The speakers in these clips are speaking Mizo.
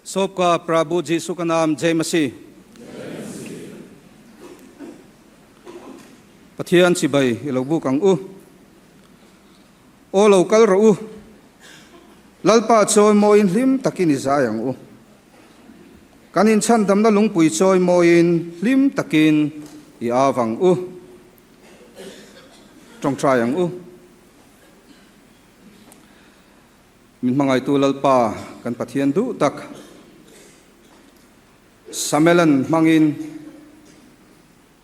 सबका प्रभु यीशु का नाम जय मसीह Pathian chibai i lo buk ang u. Aw lo kal rawh u. Lalpa chawimawiin hlim takin i zai ang u. Kan inchhandamna lungpui chawimawiin hlim takin i av ang u. Tawngtai ang u. Min hmangaitu Lalpa kan Pathian duh tak Samelan hmangin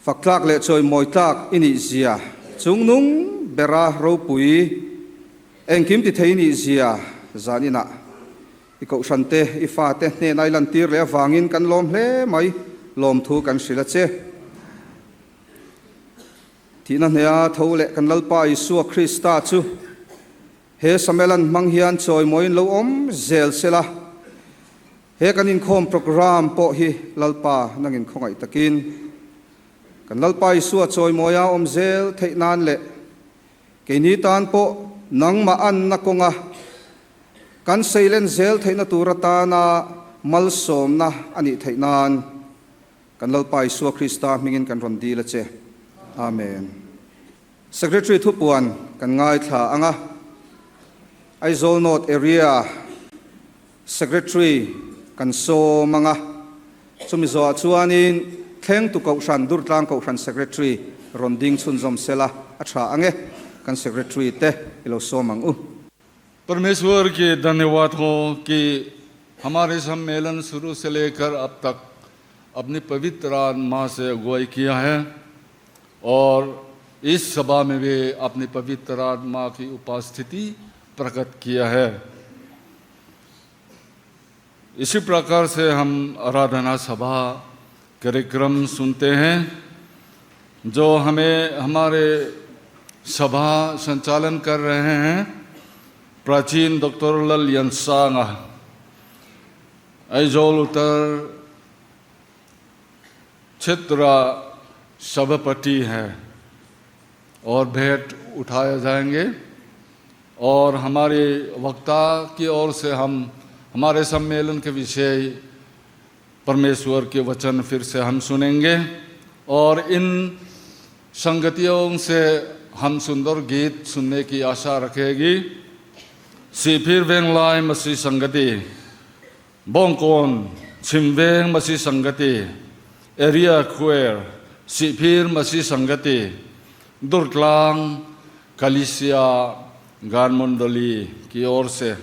Fak tlak leh chawimawi tlak i nih zia, chungnung bera ropui engkim ti thei i nih zia zan inah i kohhrante, i fate hnena i lantir leh avangin kan lawm hle mai, lawmthu kan hrilh a che. Thihna hnea tho leh kan Lalpa Isua Krista chu he Samelan hmang hian chawimawiin lo awm zel sela, He kan inkhawm programme pawh hi Lalpa nangin khawngaih takin kan Lalpa Isua chawimawia awm zel theih nan leh keini tan pawh nangmah anna kawnga kan seilen zel theihna tur atana malsawmna a nih theih nan kan Lalpa Isua Krista hmingin kan rawn dil a che. Amen. Secretary thupuan kan ngaithla ang a, Aizawl North Area Secretary kan sawm ang a, chumi zawhah chuanin Thlengtu Kohhran, Durtlang Kohhran Secretary rawn ding chhunzawm sela a tha ang e, kan Secretary te i lo sawm ang u. परमेश्वर के धन्यवाद हो कि हमारे सम्मेलन शुरू से लेकर अब तक अपनी पवित्र आत्मा से अगुवाई किया है और इस सभा में भी अपनी पवित्र आत्मा की उपस्थिति प्रकट किया है। इसी प्रकार से हम आराधना सभा कार्यक्रम सुनते हैं जो हमें हमारे सभा संचालन कर रहे हैं प्राचीन डॉक्टर लल यंसांगा Aizawl उत्तर क्षेत्र सभापति हैं और भेंट उठाए जाएंगे और हमारे वक्ता की ओर से हम हमारे सम्मेलन के विषय परमेश्वर के वचन फिर से हम सुनेंगे और इन संगतियों से हम सुंदर गीत सुनने की आशा रखेगी। Sihphir Venglai Masi Sangati, Bawngkawn Chhimveng Masi Sangati, Area Choir, Sihphir Masi Sangati, Durtlang Kalisia Gan Mandali की ओर से।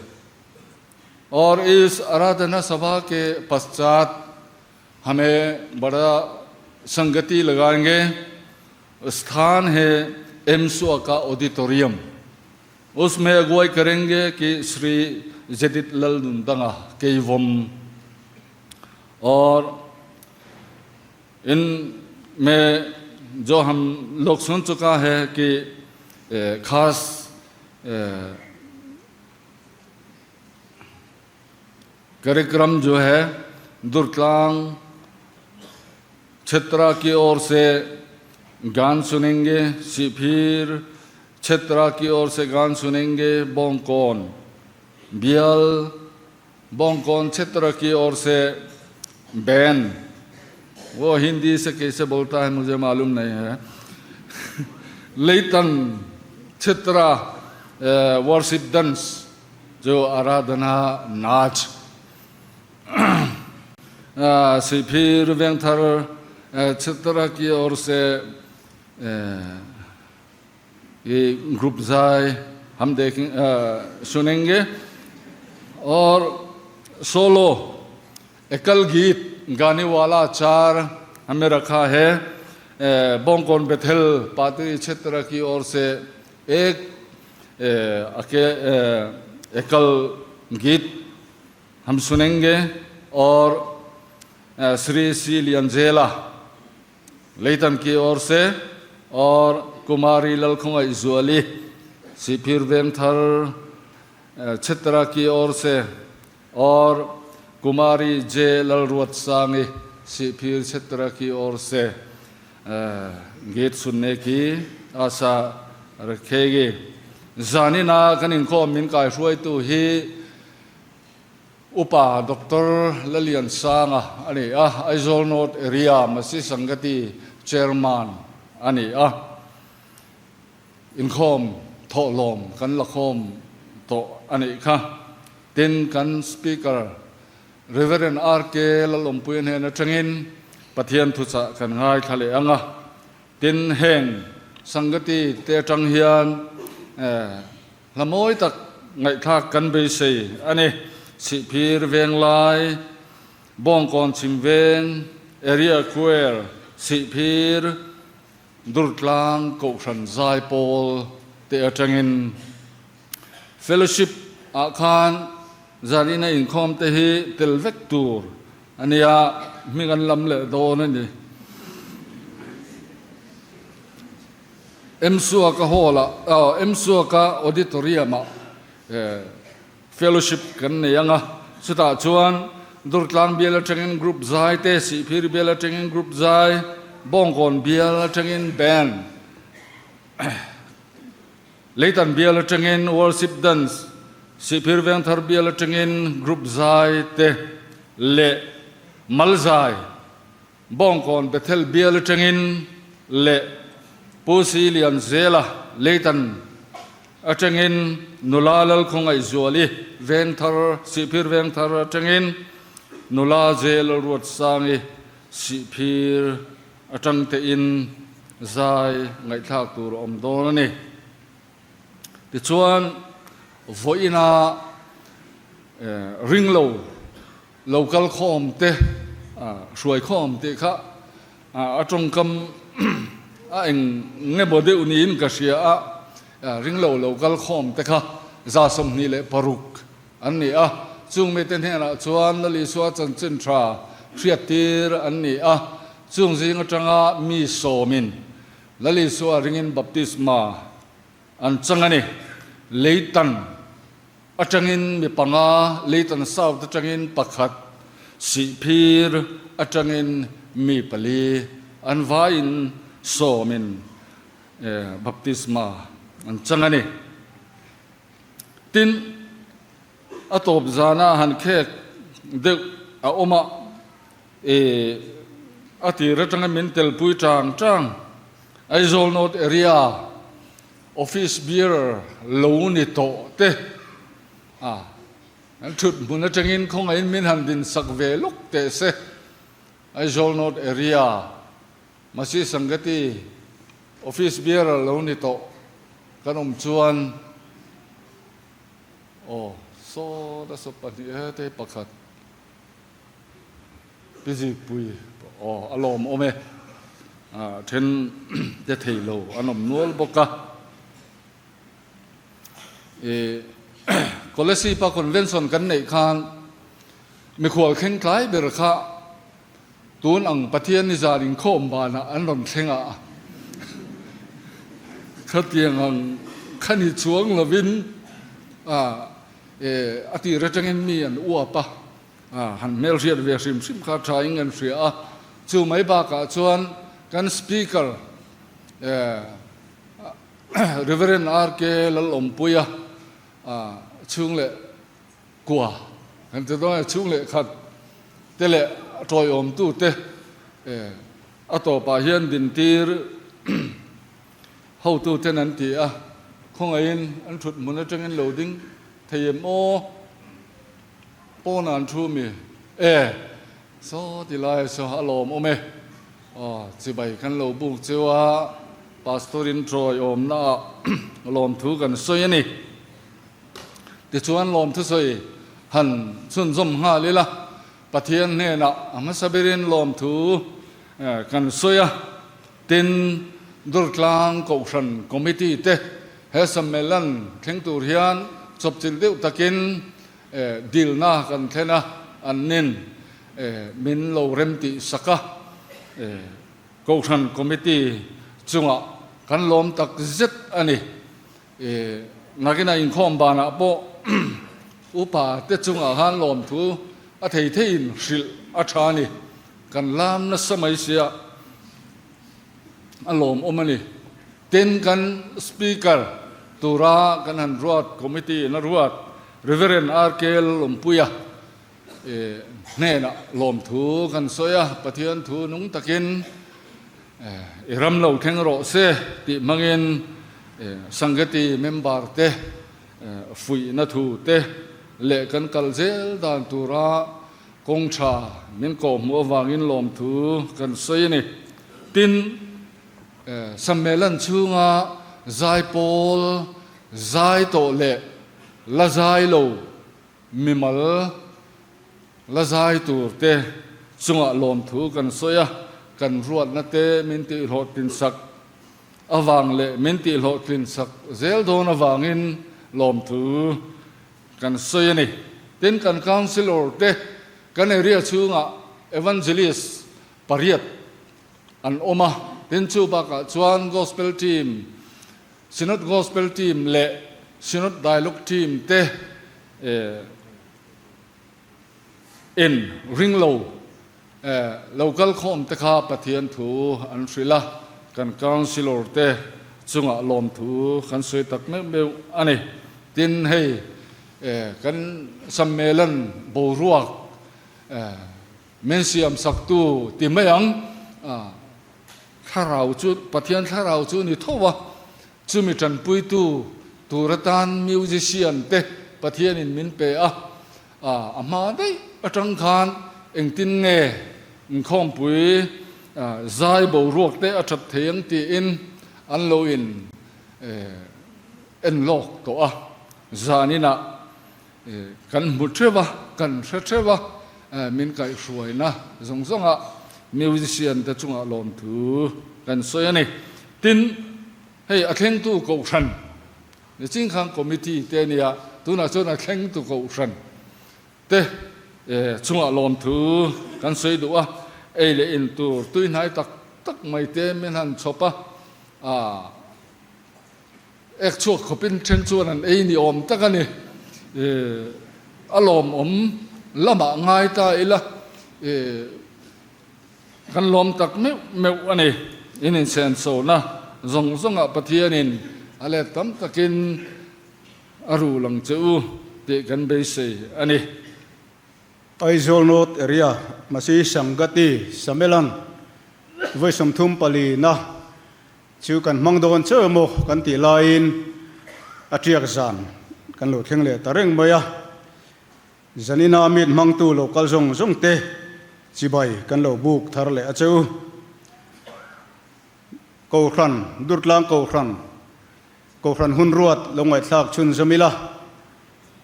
और इस आराधना सभा के पश्चात हमें बड़ा संगति लगाएंगे। स्थान है एमसुआ का ऑडिटोरियम, उसमें अगुवाई करेंगे कि श्री जदित लल नुंदंगा केवम। और इन में जो हम लोग सुन चुका है कि खास कार्यक्रम जो है दुर्तलांग क्षेत्र की ओर से गान सुनेंगे, सिफिर क्षेत्र की ओर से गान सुनेंगे, बोंगकोन बियल बोंगकोन क्षेत्र की ओर से बैन, वो हिंदी से कैसे बोलता है मुझे मालूम नहीं है, लेतन क्षेत्र वर्शिप डांस जो आराधना नाच, सिफिर व्यंथर क्षेत्र की ओर से ये ग्रुप जाए हम देखें सुनेंगे। और सोलो एकल गीत गाने वाला चार हमें रखा है। बोंगकोन बेथेल पात्री क्षेत्र की ओर से एक एकल गीत हम सुनेंगे। और श्री सी लियंजेला लेतन की ओर से और कुमारी ललखुंगा इजुअली सिफिर वेंथर क्षेत्र की ओर से और कुमारी जे ललरुअत सांगी सिफिर क्षेत्र की ओर से गीत सुनने की आशा रखेगी। जानी ना कन इनको मिन काय रुई तो ही Upa Doctor Laliansanga a ni a, Aizawl North Area Masi Sangati Chairman a ni a. Inkhawm thawhlawm kan la khawm tawh a nih kha. Tin, kan Speaker Rev. RK Lalawmpuia hnen atangin Pathian thuchah kan ngaithla leh ang a. Tin, heng Sangati te atang hian hla mawi tak ngaihthlak kan beisei a ni. Sihphir Venglai, Bawngkawn Chhimveng, Area Choir, Sihphir, Durtlang Kohhran Zaipawl te atangin Fellowship ah khan zanina inkhawm te hi tel vek tur a nia, hming an lam leh dawn a ni. Msuaka Hall ah, Msuaka Auditorium ah Fellowship kan nei ang a, chutah chuan Durtlang bial atangin group zai te, Sihphir bial atangin group zai, Bawngkawn bial atangin band, Leitan bial atangin worship dance, Sihphir Vengthar bial atangin group zai te leh mal zai, Bawngkawn Bethel bial atangin leh Pu Si Lian Zela Leitan atangin Nula Lalkhawngaihzuali Vengthar Sihphir Vengthar atangin Nula Zel Ruatsangi Sihphir atang tein zai ngaihthlak tur a awm dawn a ni. Tichuan vawiina ringlo Lo kal khawm te, hruai khawm tih kha a tawngkam a eng nge maw deuh niin ka hria a, ringlo lo kal khawm te kha 26 an ni a, chung mite hnenah chuan Lal Isua chanchin tha hriattir an ni a, chung zing atanga mi sawmin Lal Isua ringin baptisma an chang a ni. Leitan. Atangin mi panga, Leighton South atangin pakhat, Sihphir atangin mi pali an vaiin sawmin baptisma an chang a ni. Tin, a tawp zana han khek deuh a awm a, a tir atanga min telpui tang tang Aizawl North Area, Office bearer lo ni tawh te a an thut hmun atangin khawngaihin min han din sak ve lawk teh se. Aizawl North Area Masi Sangati Office bearer lo ni tawh kan awm chuan aw saw ta saw pahnih he te pakhat Pi Zikpui aw a lawmawm e, then te thei lo an awm nual bawk a. I Kolesipa Convention kan neih khan mikhual thleng tlai ber kha tun ang Pathian ni zan inkhawm banah an rawn thleng a, khatiang ang kha ni chuang lovin a tir atangin mi an uap a. Han hmelhriat ve hrim hrim kha tha in kan hria a, chu mai bakah chuan kan Speaker Reverend RK Lalawmpuia chhung leh kua kan ti dawn e, chhung leh khat te leh tawiawmtu te a tawpah hian dintir hotu ten an ti a, khawngaihin an thut hmun atangin lo ding thei em aw? Pawn an thu mi e saw ti lai saw a lawm awm e aw chibai kan lo buk cheu a pastor in tawi awmna ah lawm thu kan sawi a ni tichuan lawm thu sawi han chhunzawm nghal ila Pathian hnenah a hmasa berin lawm thu kan sawi a tin Durtlang Kohhran Committee te he Sammelan thleng tur hian chawpchilh deuh takin Dilna kan thlen a, an nin min lo rem tih sak a, Kohhran Committee chungah kan lawm tak zet a ni. Nakinah inkhawm banah pawh upa te chungah khan lawmthu a thei theiin hrilh a tha a ni. Kan lam nasa mai sia a lawmawm a ni. Tin, kan Speaker tura kan han ruat, Committee in a ruat, Rev. RK Lawmpuia. hnenah lawmthu kan sawi a, Pathian thu nung takin i ram lo thleng rawh se tih hmangin Sangati member te fuihna thu te leh kan kal zel dan tura kawng tha min kawhhmuh avangin lawmthu kan sawi a ni. Tin, Sammelan chhunga zaipawl zai tawh leh la zai lo mimal la zai tur te chungah lawmthu kan sawi a, kan ruatna te min tihhlawhtlin sak avang leh min tihhlawhtlin sak zel dawn avangin lawmthu kan sawi a ni. Tin, kan Councillor te kan area chhungah Evangelist pariat an awm a, tin chu bakah chuan Gospel Team, Synod Gospel Team leh Synod Dialogue Team te in ring lo lo kal khawm te kha Pathian thu an hrilh a, kan Councillor te chungah lawmthu kan sawi tak meuh meuh a ni. Tin hei kan Sammelan boruak Min siam saktu ti mai ang. Thlarau chu Pathian thlarau chu ni tho a, chumi tanpuitu tur atan musician te Pathianin min pe a, a hma daih atang khan engtin nge inkhawmpui zai boruak te a that thei ang tiin an lo in en lawk tawh a, zaninah Kan hmu theuh a, kan hre theuh a, min kaihhruaina zawng zawngah musician te chungah lawmthu kan sawi a ni. Tin, hei a thlengtu kohhran, Nichingkhang committee te a nia, tunah chuan a thlengtu kohhran te chungah lawmthu kan sawi duh a, ei leh in tur tuihnai tak tak mai te min han chhawp a, Ek chhuak khawpin then chuan an ei ni awm tak a ni. A lawmawm lamah ngai ta ila kan lawm tak meuh meuh a ni. In insenchona zawng zawngah Pathianin a let tam takin a rul ang che u tih kan beisei a ni. Aizawl North Area Masi Sangati Samelan vawi 34 na Chu kan hmang dawn chauh emaw kan tih laiin a tiak zan kan lo thleng leh ta reng mai a. Zanina meet hmangtu lo kal zawng zawng te chibai kan lo buk thar leh a che u. Kohhran, Durtlang Kohhran, Kohhran hun ruat lo ngaihthlak chhun zawm ila.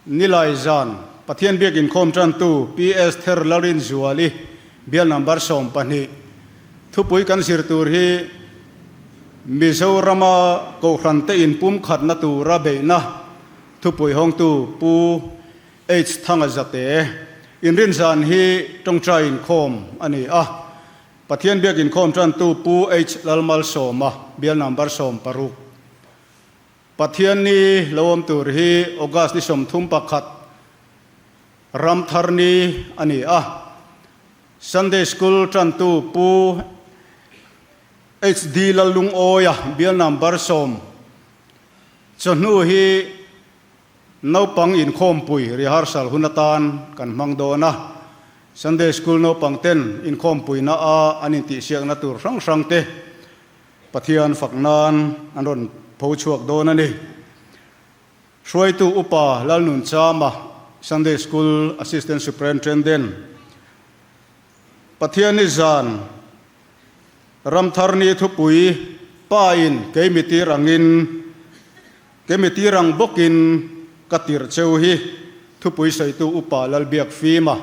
Nilai zan Pathian biak inkhawm tantu PS Ther Lalrinzuali bial number 12 thupui kan zir tur hi Mizorama Kohhran te inpumkhatna tura beihna thupui hawngtu Pu H Thanga Zate inrin zan hi tawngtai inkhawm a ni a. Pathian biak inkhawm tantu Pu H Lalmalsawma bial number 16. Pathian ni lo awm tur hi August ni 31 ram thar ni a ni a. Sunday School tantu Pu HD Lallungawia bial number 10 chawhnu hi naupang inkhawmpui rehearsal hun atan kan hmang dawn a. Sunday School naupang ten inkhawmpuina a an intihsiakna tur hrang hrang te Pathian fak nan an rawn pho chhuak dawn a ni. Hruaitu Upa Lalnun Chama, Sunday School Assistant Superintendent, Pathianni zan Ramthar ni thupui Pa in kei mi tir angin, kei mi tir ang bawkin ka tirh cheu hi thupui sawitu Upa Lalbiak Fima.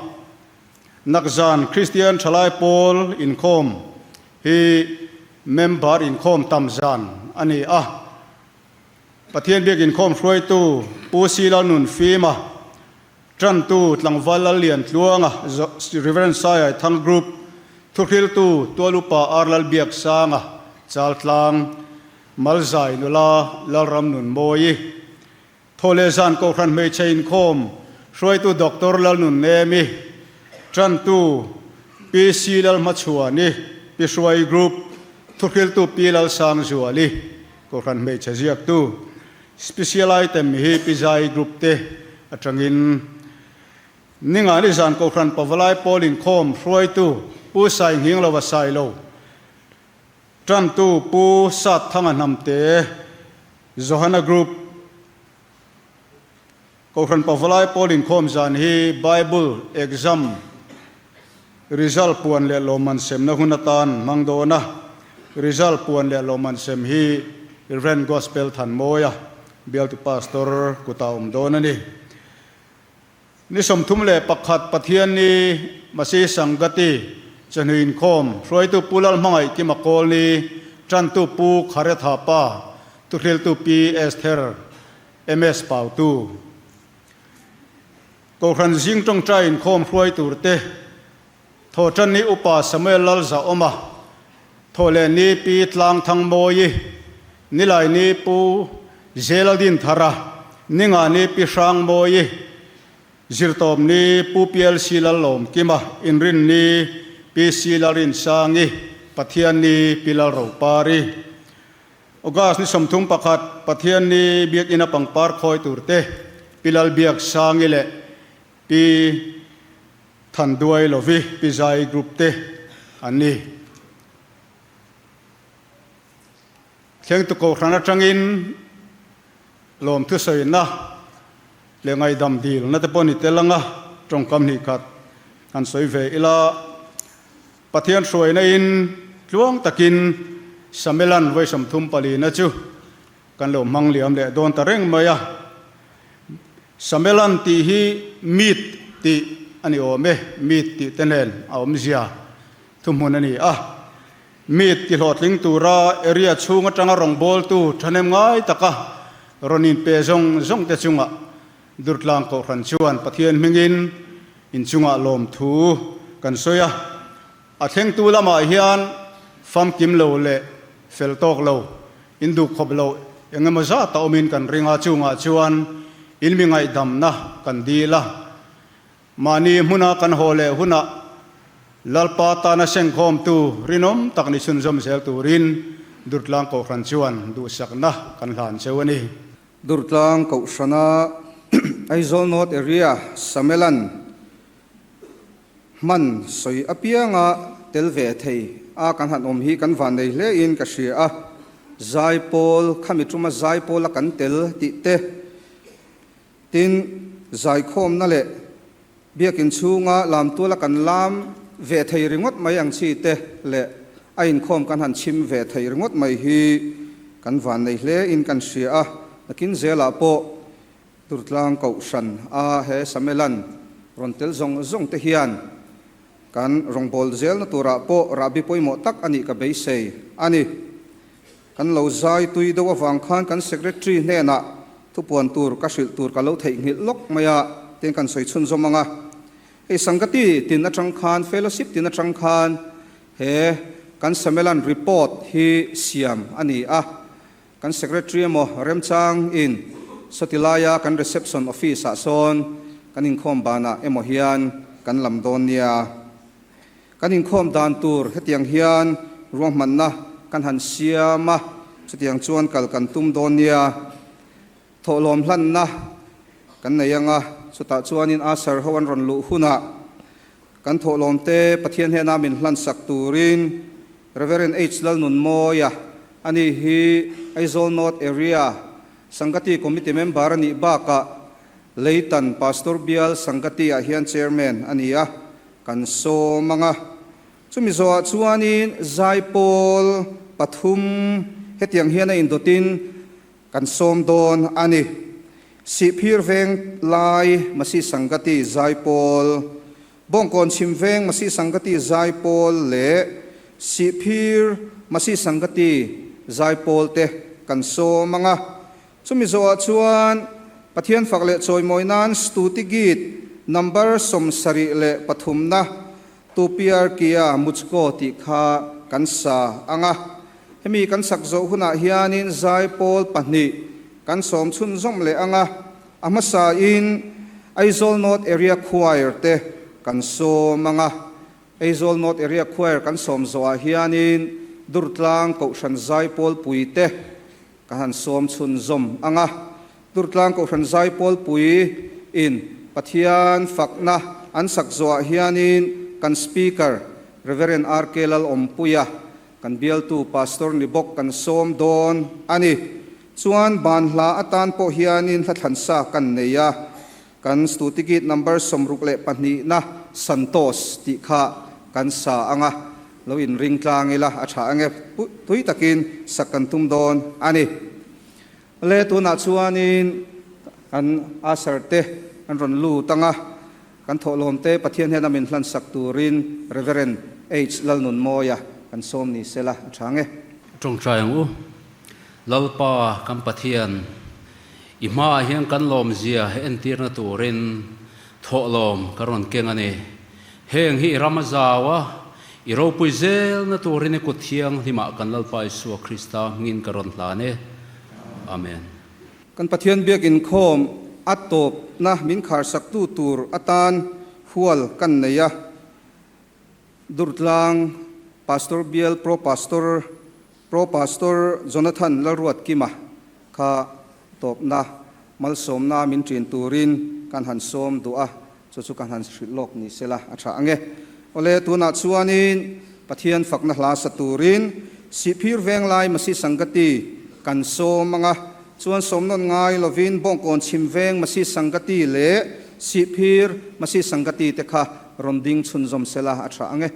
Nakzan Kristian Thalai Pawl inkhawm hi member inkhawm tam zan a ni a. Pathian biak inkhawm hruaitu Pu Sila Nunfima, Tantu Tlangval Lallian Tluanga, Rev. Saiai Thang Group, Thuhriltu Tualupa Ar Lalbiaksanga, Chaltlang, Malzai Nula Lalram Nunmawi, Thawhleh zan Kohhran hmeichhe inkhawm hruaitu Doctor Lalnunemi, Tantu Pi Si Lalhmachhuani, Pi Hruai Group, Thuhriltu Pi Lalsangzuali, Kohhran hmeichhe ziaktu, Special Item hi Pi Zai Group te atangin. Ningani zan Kohhran Pavalai Pawl inkhawm hruaitu Pu Sainghinglo a Sailo, Tantu Pu Satthanga Hnamte, Johana Group, Kohhran Pavalai Pawl inkhawm zan hi Bible exam result puan leh lawmman semna hun atan hmang dawn a, result puan leh lawmman sem hi Rev. Gospel Thanmawia, Bialtu Pastor kutah awm dawn a ni. Ni 31 Pathianni Masi Sangati chawhnu inkhawm hruaitu Pu Lalhmangaih Kima Kawlni, Tantu Pu Kharetha Pa, Thuhriltu Pi Esther MS Pautu. Kohhran zing tawngtai inkhawm hruai turte Thawhtanni Upa Samuel Lalzahawma, Thawhlehni Pi Tlangthangmawii, Nilaini Pu Zeladin Thara, Ningani Pi Hrangmawii, Zirtawpni Pu PLC Lallawmkima, Inrinni Pi C Lalrinsangi, Pathianni Pi Lalropari. August ni 31, Pathianni Biakina pangpar khawi turte Pi Lalbiaksangi leh Pi Thanduai Lovi, Pi Zai Group te an ni. Thlengtu Kohhran atangin lawmthu sawina leh ngaihdam dilna te pawh ni tel anga tawngkam hnih khat han sawi ve ila. Pathian hruaina in tluang takin Samelan vawi 34 na chu kan lo hmang liam leh dawn ta reng mai a. Samelan tih hi meet tih a ni awm e, meet tih te nen a awmzia thuhmun a ni a. Meet ti hlawhtling tura area chhung atanga rawngbawltu thahnem ngai taka rawn inpe zawng zawng te chungah Durtlang Kohhran chuan Pathian hmingin inchungah lawmthu kan sawi a. A thlengtu lamah hian famkim lo leh fel tawk lo, in duh khawp lo eng emaw zat a awmin kan ring a, chungah chuan in mi ngaihdamna kan dil a. Mahni hmuna kan haw leh hunah Lalpa tana sengkhawmtu rinawm tak ni chhunzawm zel turin Durtlang Kohhran chuan duhsakna kan hlan cheu a ni. Durtlang Kohhrana Aizawl North Area Samelan Hman sawi apianga tel ve thei a kan han awm hi kan vannei hle in ka hria a, zaipawl khami tuma zaipawl a kan tel tih te, tin zaikhawmna leh biakin chhunga lamtual a kan lam ve thei ringawt mai ang chi te leh a inkhawm kan han chhim ve thei ringawt mai hi kan vannei hle in kan hria a, nakin zelah pawh Durtlang Kohhran a he Samelan rawn tel zawng zawng te hian kan rawngbâwl zelna turah pawh rahbi pawimawh tak a nih ka beisei a ni. Kan lo zai tui deuh avang khan kan Secretary hnenah thupuan tur ka hrilh tur ka lo theihnghilh lawk mai a, tiin kan sawi chhunzawm ang a. Hei Sangati tin atang khan, Fellowship tin atang khan he kan Samelan report hi siam a ni a. Kan Secretary emaw remchang in sawti laia kan Reception Office ah sawn kan inkhawm banah emaw hian kan lam dawn nia. Kan inkhawm dan tur hetiang hian ruahmanna kan han siam a, chutiang chuan kal kan tum dawn nia. Thawhlawm hlanna kan nei anga, chutah chuanin Usher ho an rawn luh hunah kan thawhlawm te Pathian hnena min hlansak turin Rev. H. Lalnunmawia, ani hi Aizawl North Area Sangati Committee member a nih bakah Leitan Pastor Bial Sangati-ah hian Chairman a ni a, kan sawm ang a. Chumi zawhah chuanin Zaipawl pathum hetiang hian a indawtin kan sawm dawn a ni. Sihphir veng lai Masi Sangati Zaipawl, Bawngkawn chhim veng Masi Sangati Zaipawl leh Sihphir Masi Sangati Zaipawl te kan sawm ang a. Chumi zawhah chuan Pathian fak leh chawimawi nan Stuti Geet number 73 na Tu Pyar Kiya Mujhko tih kha kan sa ang a. Hemi kan sak zawh hunah hianin Zaipawl pahnih kan sawm chhunzawm leh ang a. A hmasain Aizawl North Area Choir te kan sawm ang a, Aizawl North Area Choir kan sawm zawhah hianin Durtlang Kohhran Zaipawlpui te kan han sawm chhunzawm ang a, Durtlang Kohhran Zaipawlpui in. Pathian fakna an sak zawhah hianin kan Speaker Rev. RK Lalawmpuia kan bialtu Pastor ni bawk kan sawm dawn a ni. Chuan ban hla atan pawh hianin hla thlansa kan nei a, kan Stutigit number 62 na Santos tih kha kan sa anga lo inring tlang ila a tha ange tui takin sak kan tum dawn a ni. Le tunah chuanin kan usher te an rawn lut anga kan thawhlawm te Pathian hian a min hlan sak turin Reverend H Lalnunmawia kan sawm ni sela a tha ange. Tawngtai ang u. Lalpa kan Pathian i hmaah hian kan lawmzia entirna turin thawhlawm ka rawn keng a ni. Heng hi i ram a zau a, i ropui zelna turin i kut thianghlimah kan Lalpa Isua Krista hmingin ka rawn hlan e. Amen. Kan Pathian biak inkhawm a tawpna min kharsaktu tur atan hual kan nei a, Durtlang Pastor Bial Pro Pastor Pro Pastor Jonathan Lalruat Kima kha tawpna malsawmna min ṭin turin kan han sawm duh a, chu chu kan han hrilh lawk ni sela a ṭha ang e. Awle, tunah chuanin Pathian fakna hla sa turin Sihphir Venglai Masi Sangati kan sawm ang a, chuan sawmnawn ngai lovin Bawngkawn Chhim Veng Masi Sangati leh Sihphir Masi Sangati te kha rawn ding chhunzawm sela a ṭha ang e.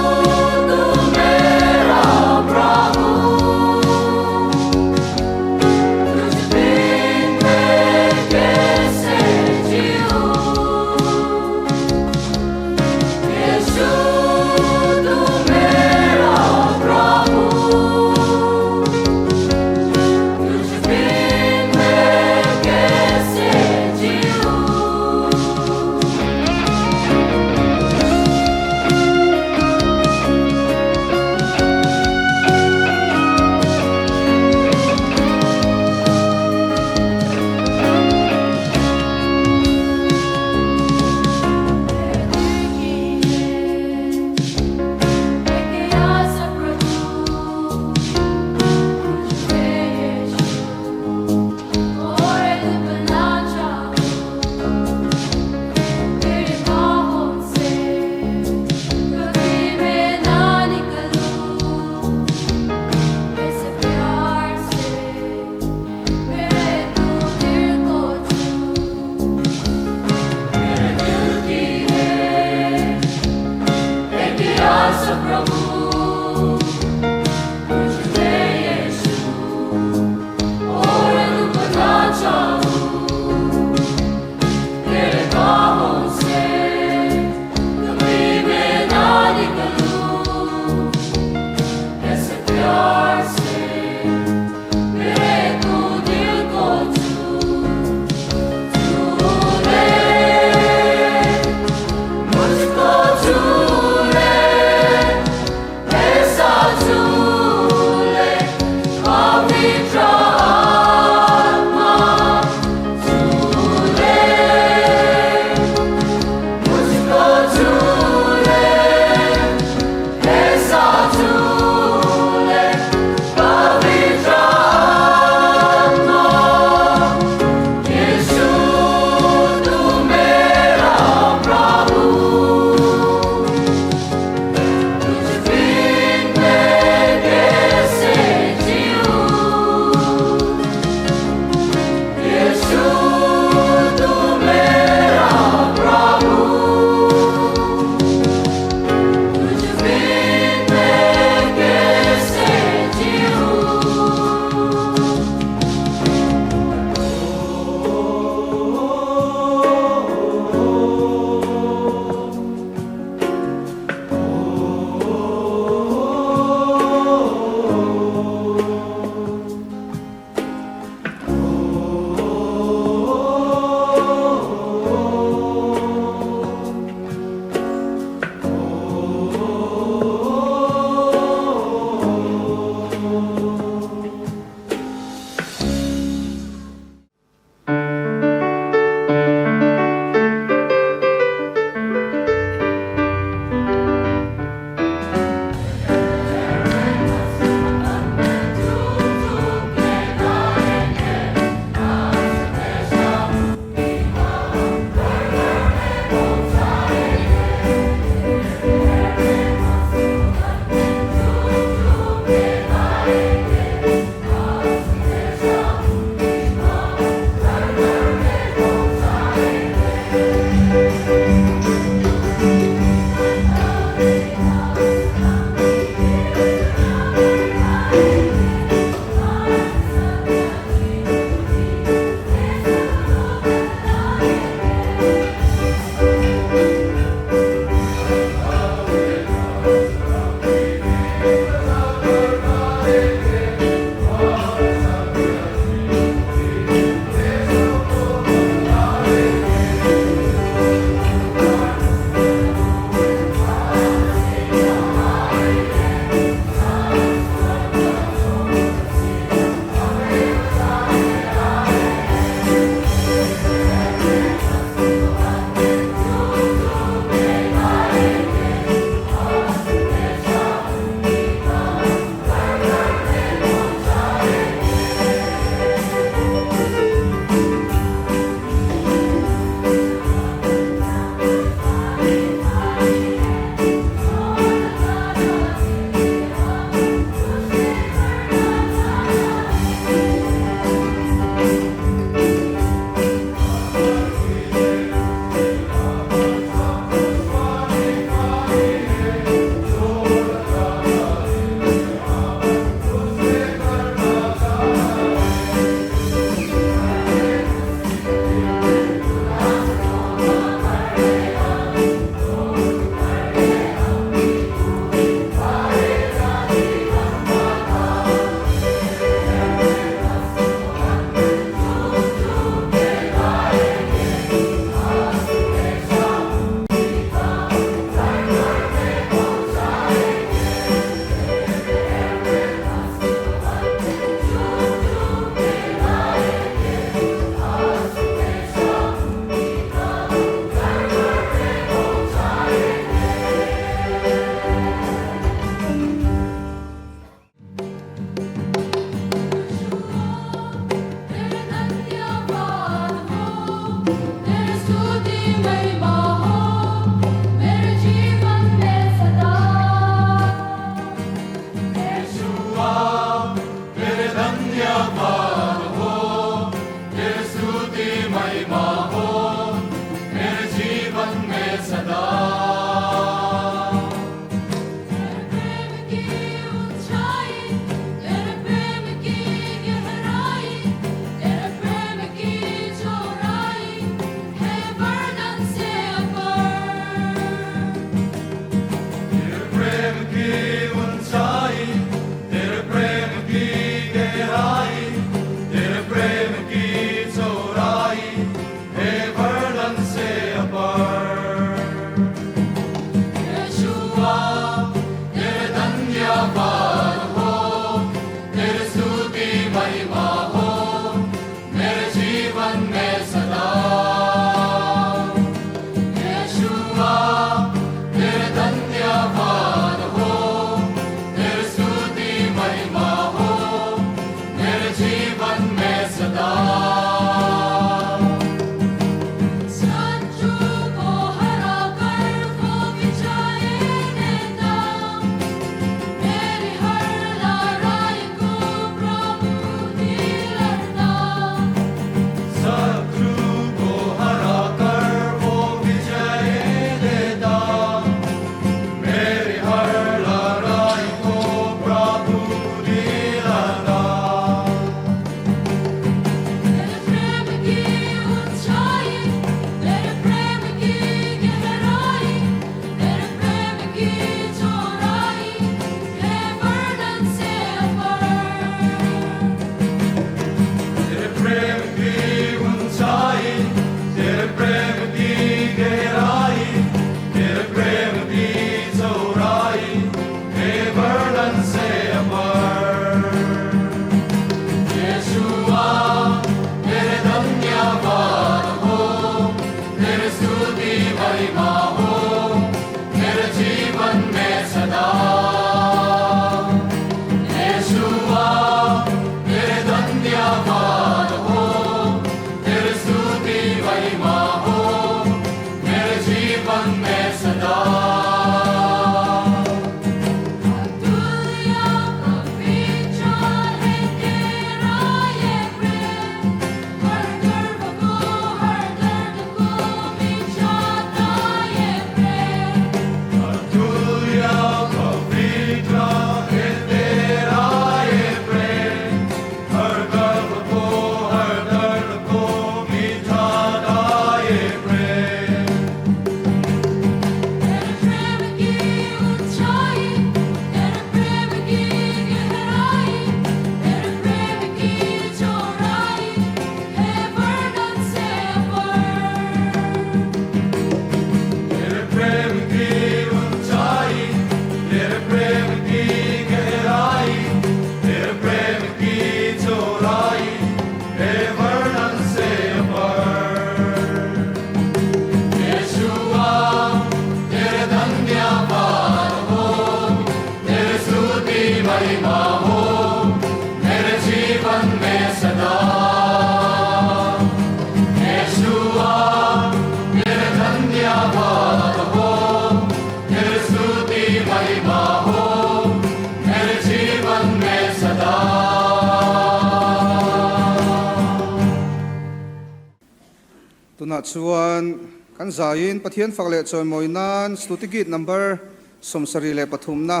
Tunah chuan kan zaiin Pathian fak leh chawimawi nan Stutigit number 73 na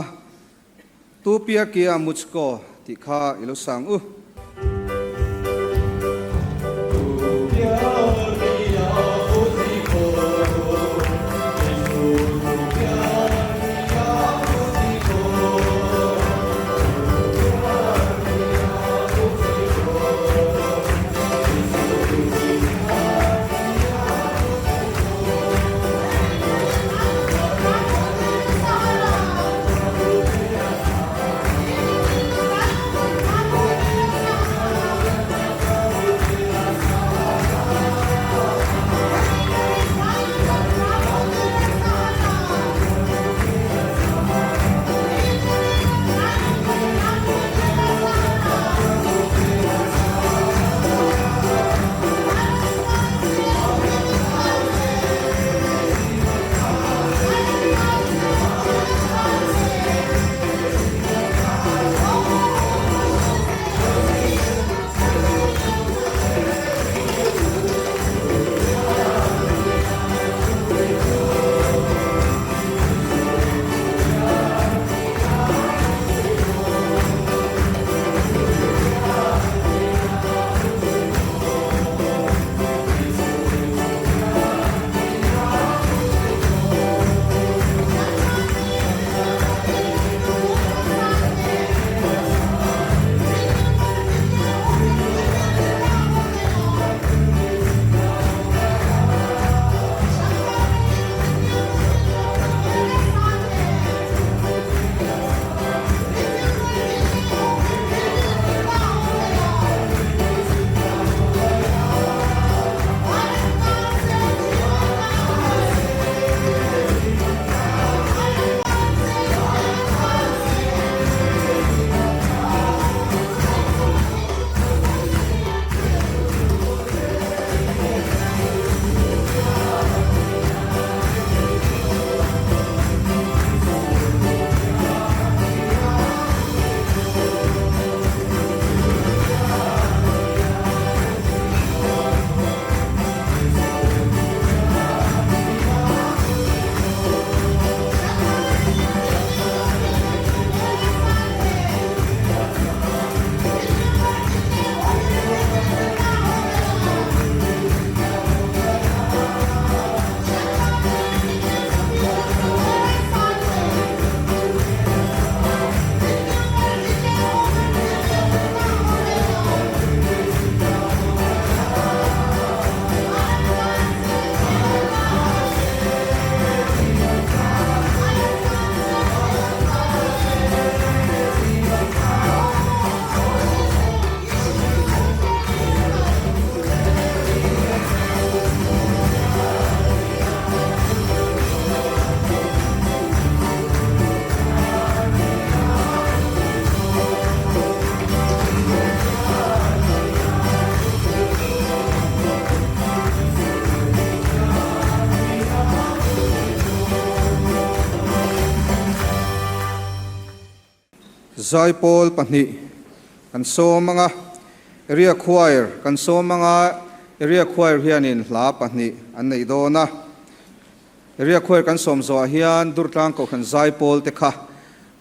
Tu Pyar Kiya Mujhko tih kha i lo sang u. Zaipawl pahnih kan sawm anga, Area Choir kan sawm anga, Area Choir hianin hla pahnih an nei dawn a. Area Choir kan sawm zawhah hian Durtlang Kohhran Zaipawl te kha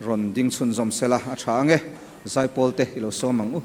rawn ding chhunzawm sela a tha ange. Zaipawl te i lo sawm ang u.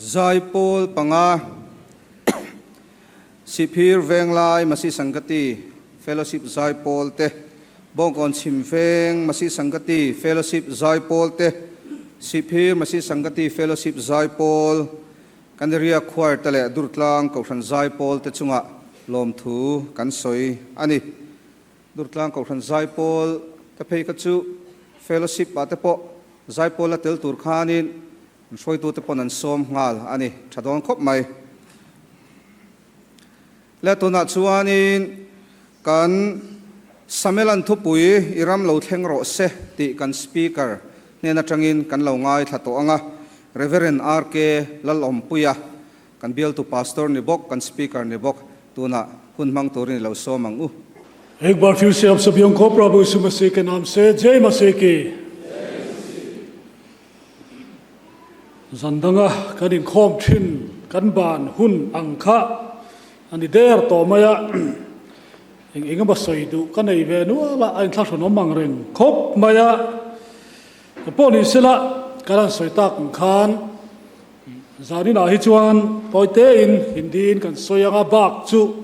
Zaipawl panga Sihphir Venglai Masi Sangati Fellowship Zaipawl te, Bawngkawn Chhim Veng Masi Sangati Fellowship Zaipawl te, Sihphir Masi Sangati Fellowship Zaipawl, Kaniria Choir te leh Durtlang Kohhran Zaipawl te chungah lawmthu kan sawi a ni. Durtlang Kohhran Zaipawl te phei kha chu Fellowship ah te pawh Zaipawl a tel tur khanin An hruaitute pawn an sawm nghal a ni, tha dawn khawp mai. Le tunah chuanin kan Samelan thupui i ram lo thleng rawh se tih kan Speaker hnen atangin kan lo ngaithla tawh ang a, Reverend RK Lalawmpuia, kan bialtu Pastor ni bawk, kan Speaker ni bawk, tunah hun hmang turin i lo sawm ang u. Ek baar phir se aap sabhiyon ko Prabhu Yisu Masih ke naam se Jai Masih ki. Zan danga kan inkhawm thin kan ban hun ang kha a ni der tawh mai a, eng eng emaw sawi duh ka nei ve nual a, a inthlahrunawm ang reng khawp mai a. Ka pawh ni sela kan han sawi tak ang khan zaninah hi chuan tawi tein Hindi-in kan sawi anga bak chu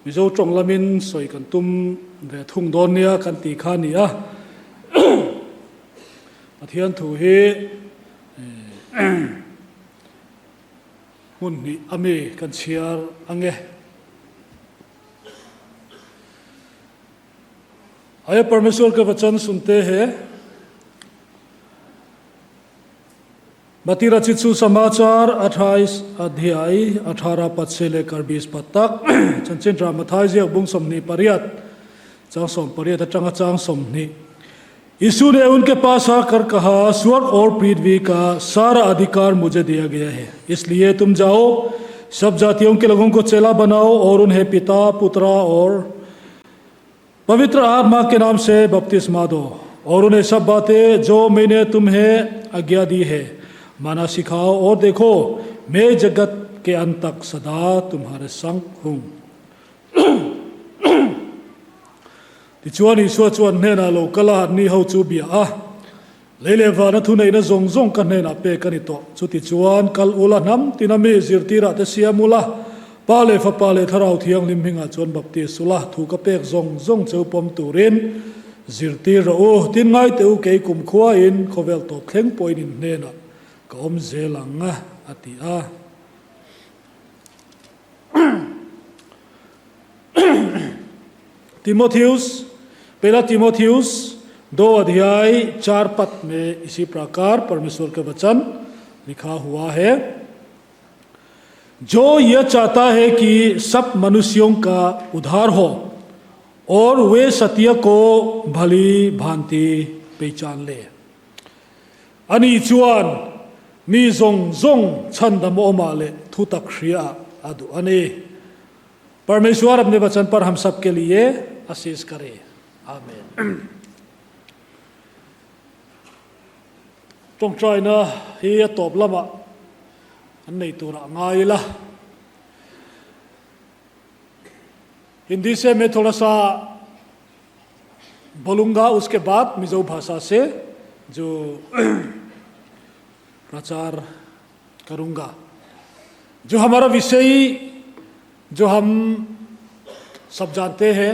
Mizo tawng lamin sawi kan tum ve thung dawn nia kan tih kha a ni a. Pathian thu hi hmun hnih a mi kan chhiar ang e. Aye Parmeshwar ke vachan sunte he. Matti rachit susamachar 28 adhyay 18 pad se lekar 20 pad tak Chanchin Tha Mathai ziak bung 28 chang 18 atanga chang 20 यीशु ने उनके पास आकर कहा स्वर्ग और पृथ्वी का सारा अधिकार मुझे दिया गया है इसलिए तुम जाओ सब जातियों के लोगों को चेला बनाओ और उन्हें पिता पुत्र और पवित्र आत्मा के नाम से बपतिस्मा दो और उन्हें सब बातें जो मैंने तुम्हें आज्ञा दी है माना सिखाओ और देखो मैं जगत के अंत तक सदा तुम्हारे संग हूँ Tichuan Isua chuan hnenah lo kal a, ni ho chu bia a, Lei leh vana thuneihna zawng zawng ka hnenah pek a ni tawh. Chutichuan kal ula hnam tina mi zirtirah te siam ula, Pa leh Fapa leh Thlarau Thianghlim hmingah chuan baptis ula, thu ka pek zawng zawng cheu pawm turin zirtir rawh u. Tin ngai teh u kei kumkhuain khawvel tawp thleng pawhin in hnenah ka awm zel ang a ti a. Timotheus पहला तिमोथियस दो अध्याय चार पद में इसी प्रकार परमेश्वर के वचन लिखा हुआ है जो यह चाहता है कि सब मनुष्यों का उद्धार हो और वे सत्य को भली भांति पहचान ले Ani chuan mi zawng zawng chhandam awmah leh thutak hria a duh a ni. Parmeshwar apne vachan par hum sab ke liye ashish kare. Amen. Tawngtaina hi a tawp lamah an nei turah ngai ila. Hindi se main thoda sa बोलूंगा उसके बाद मिजो भाषा से जो प्रचार करूंगा जो हमारा विषय जो हम सब जानते हैं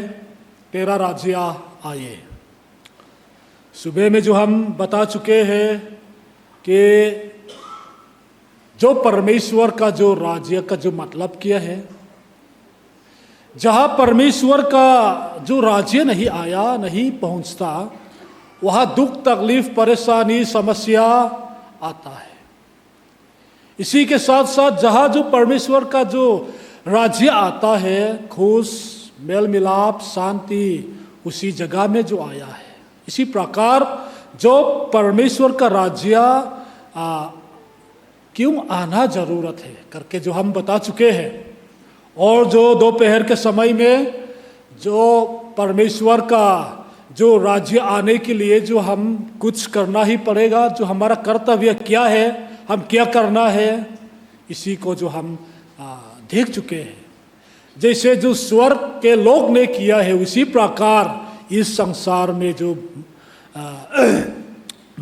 तेरा राज्य आए सुबह में जो हम बता चुके हैं कि जो परमेश्वर का जो राज्य का जो मतलब किया है जहां परमेश्वर का जो राज्य नहीं आया नहीं पहुंचता वहां दुख तकलीफ परेशानी समस्या आता है इसी के साथ साथ जहां जो परमेश्वर का जो राज्य आता है खुश मेल मिलाप शांति उसी जगह में जो आया है इसी प्रकार जो परमेश्वर का राज्य क्यों आना जरूरत है करके जो हम बता चुके हैं और जो दोपहर के समय में जो परमेश्वर का जो राज्य आने के लिए जो हम कुछ करना ही पड़ेगा जो हमारा कर्तव्य क्या है हम क्या करना है इसी को जो हम देख चुके हैं जैसे जो स्वर्ग के लोग ने किया है उसी प्रकार इस संसार में जो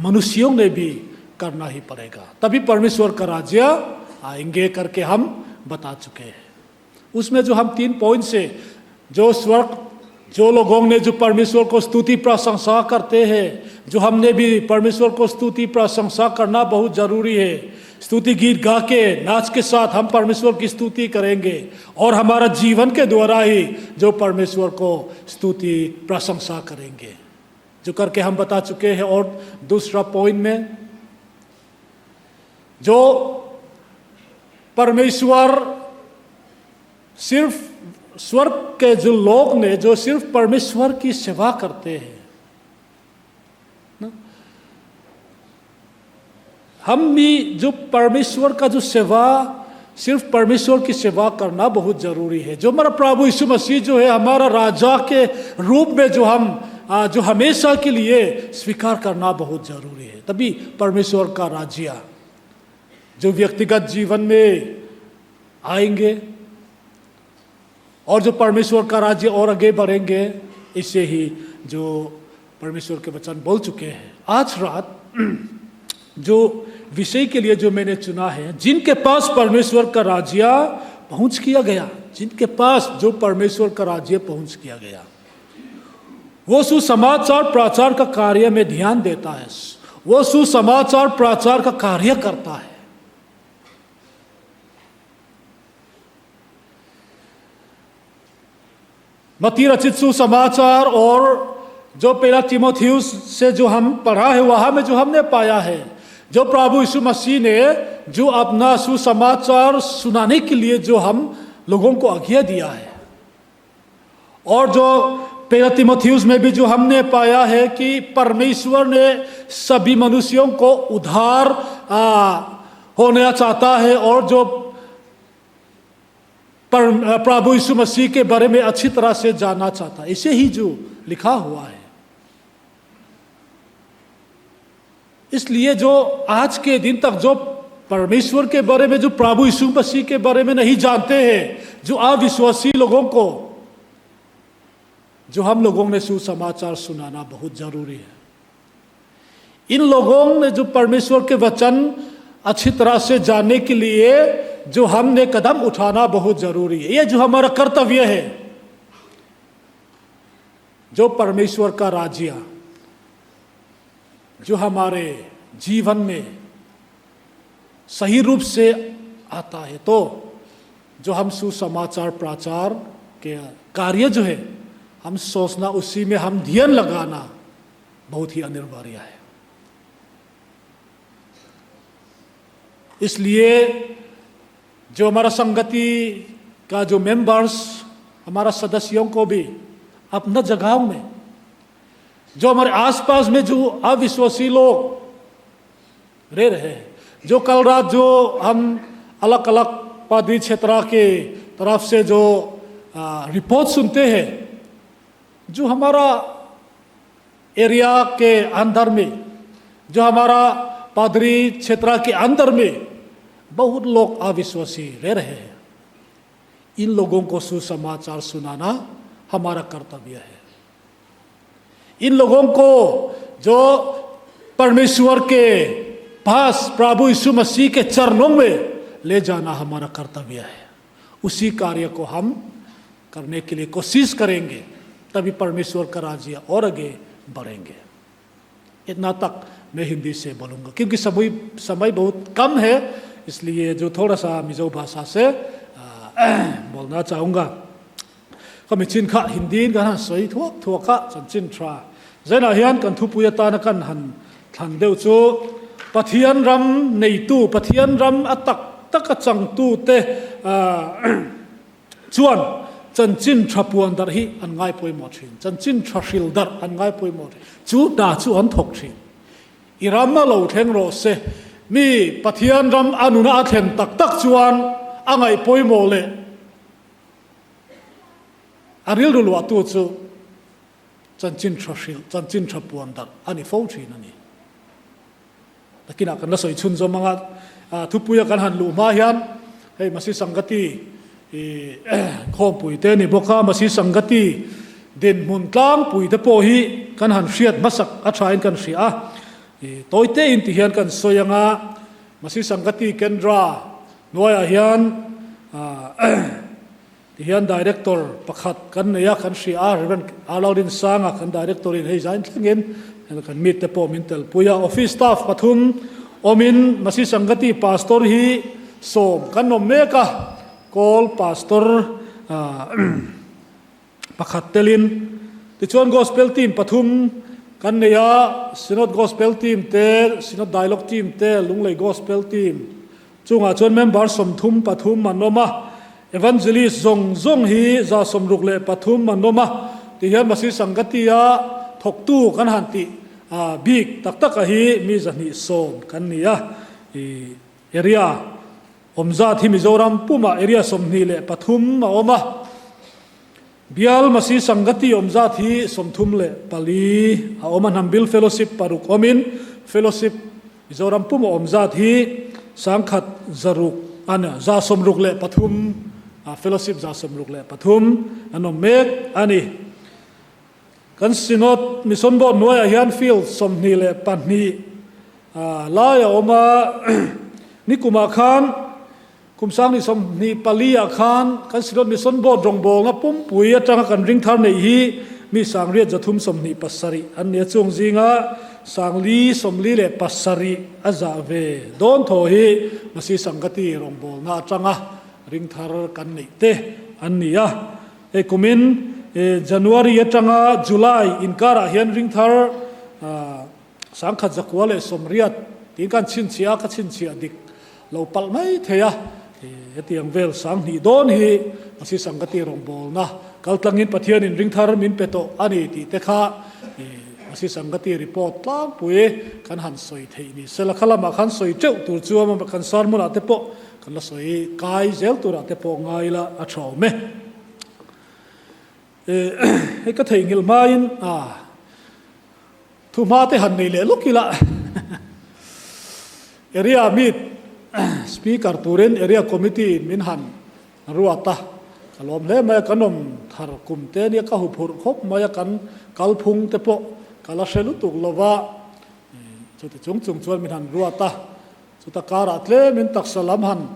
मनुष्यों ने भी करना ही पड़ेगा तभी परमेश्वर का राज्य आएंगे करके हम बता चुके हैं। उसमें जो हम 3 पॉइंट से जो स्वर्ग जो लोगों ने जो परमेश्वर को स्तुति प्रशंसा करते हैं, जो हमने भी परमेश्वर को स्तुति प्रशंसा करना बहुत जरूरी है। स्तुति गीत गा के नाच के साथ हम परमेश्वर की स्तुति करेंगे और हमारा जीवन के द्वारा ही जो परमेश्वर को स्तुति प्रशंसा करेंगे, जो करके हम बता चुके हैं। और दूसरा पॉइंट में जो परमेश्वर सिर्फ स्वर्ग के जो लोग ने जो सिर्फ परमेश्वर की सेवा करते हैं ना, हम भी जो परमेश्वर का जो सेवा सिर्फ परमेश्वर की सेवा करना बहुत जरूरी है। जो हमारा प्रभु यीशु मसीह जो है हमारा राजा के रूप में जो हम जो हमेशा के लिए स्वीकार करना बहुत जरूरी है, तभी परमेश्वर का राज्य जो व्यक्तिगत जीवन में आएंगे और जो परमेश्वर का राज्य और आगे बढ़ेंगे। इससे ही जो परमेश्वर के वचन बोल चुके हैं। आज रात जो विषय के लिए जो मैंने चुना है, जिनके पास परमेश्वर का राज्य पहुंच किया गया, जिनके पास जो परमेश्वर का राज्य पहुंच किया गया, वो सुसमाचार प्रचार का कार्य में ध्यान देता है, वो सुसमाचार प्रचार का कार्य करता है। मत्ती रचित सुसमाचार और जो पहला तीमुथियुस से जो हम पढ़ा है, वहाँ में जो हमने पाया है, जो प्रभु यीशु मसीह ने जो अपना सुसमाचार सुनाने के लिए जो हम लोगों को आज्ञा दिया है, और जो पहला तीमुथियुस में भी जो हमने पाया है कि परमेश्वर ने सभी मनुष्यों को उद्धार होना चाहता है और जो प्रभु यीशु मसीह के बारे में अच्छी तरह से जानना चाहता है, इसे ही जो लिखा हुआ है। इसलिए जो आज के दिन तक जो परमेश्वर के बारे में, जो प्रभु यीशु मसीह के बारे में नहीं जानते हैं, जो अविश्वासी लोगों को जो हम लोगों ने सुसमाचार सुनाना बहुत जरूरी है। इन लोगों ने जो परमेश्वर के वचन अच्छी तरह से जानने के लिए जो हमने कदम उठाना बहुत जरूरी है। ये जो हमारा कर्तव्य है, जो परमेश्वर का राज्य जो हमारे जीवन में सही रूप से आता है, तो जो हम सुसमाचार प्रचार के कार्य जो है हम सोचना, उसी में हम ध्यान लगाना बहुत ही अनिवार्य है। इसलिए जो हमारा संगति का जो मेंबर्स, हमारा सदस्यों को भी अपना जगहों में, जो हमारे आसपास में जो अविश्वासी लोग रह रहे हैं, जो कल रात जो हम अलग-अलग पादरी क्षेत्र के तरफ से जो रिपोर्ट सुनते हैं, जो हमारा एरिया के अंदर में, जो हमारा पादरी क्षेत्र के अंदर में बहुत लोग अविश्वासी रह रहे हैं, इन लोगों को सुसमाचार सुनाना हमारा कर्तव्य है। इन लोगों को जो परमेश्वर के पास प्रभु यीशु मसीह के चरणों में ले जाना हमारा कर्तव्य है। उसी कार्य को हम करने के लिए कोशिश करेंगे, तभी परमेश्वर का राज्य और आगे बढ़ेंगे। इतना तक मैं हिंदी से बोलूँगा क्योंकि समय बहुत कम है, इसलिए जो थोड़ा सा मिजो भाषा से बोलना चाहूँगा। कमी चिन खा हिंदी का ना सही थोक थोका चन चिन थ्रा जना हियान कन थुपुया ताना कन हन थन देव चो पथियन रम नैतु पथियन रम अतक तक चंग तू ते चुan चन चिन थ्रापुan दर ही अनगाय पोई मोथिन चन चिन थ्राशिल दर अनगाय पोई मोथिन चू दा चू अन थोक थिन इरामा लो थेंग रो से mi pathian ram anuna athen tak tak chuan angai poimo le aril ru lua tu chu chanchin tha hril chanchin tha puan dar ani fo thin ani takina kan la soi chhun zo manga thupuia kan han lu ma hian hei masi sangati i khom pui te ni boka masi sangati din mun tlang pui te po hi kan han hriat masak a thain kan hria toite in ti hian kan soyanga masi sangati kendra Hnuaiah hian tihian Director pakhat kan nei a, kan hria a, Rev. Arlaudinsanga kan Director in hei zain thlengin kan meet te pawh min telpui a. Office staff pathum awmin Masi Sangati Pastor hi sawm kan awm mek a, Kawl Pastor pakhat telin. Tichuan Gospel team pathum kan nei a, Synod Gospel team te, Synod Dialogue team te, Lunglei Gospel team chungah chuan member 33 an awm a, Evangelist zawng zawng hi 163 an awm a, tihian Masi Sangati-a thawktu kan han tih bik tak taka hi mi 210 kan ni a, ih area Awmzat hi Mizoram pumah area 23 a awm a, Bial Masi Sangati awmzat hi 34 a awm a, Hnambil Fellowship paruk awmin Fellowship Mizoram puma awmzat hi 160 a 163 a Fellowship 163 an awm mek a ni. Kan Synod Mission Board hnuaiah hian field 22 lai a awm a, nikumah khan kum 2024 ah khan kan Synod Mission Board rawngbawlna pumpui atanga kan ring thar neih hi mi 837 an ni a, chung zinga 457 a zah ve dawn thaw hi Masi Sangati rawngbawlna atanga ring thar kan neih te an ni a. Hei kumin January atanga July inkarah hian ringthar 1980 tiin kan chhinchhiah a, ka chhinchhiah dik lo palh mai thei a. Hetiang vel 2000 dawn hi Masi Sangati rawngbawlna kaltlangin Pathianin ringthar min pe tawh a ni tih te kha Masi Sangati report tlangpui kan han sawi theih ni sela kha lamah khan sawi teuh tur chu kan sermon ah te pawh Kan la sawi kai zel turah te pawh ngai ila a tha awm e. Hei ka theihnghilh hmain a thu hma te han nei leh lawk ila area meet speaker turin area committee in min han ruat a, ka lawm hle mai a, kan awm thar kum te nia ka huphurh khawp mai a, kan kalphung te pawh ka la hre lutuk lova chuti chung chung chuan min han ruat a. Chuta karah tlemin taksa lam han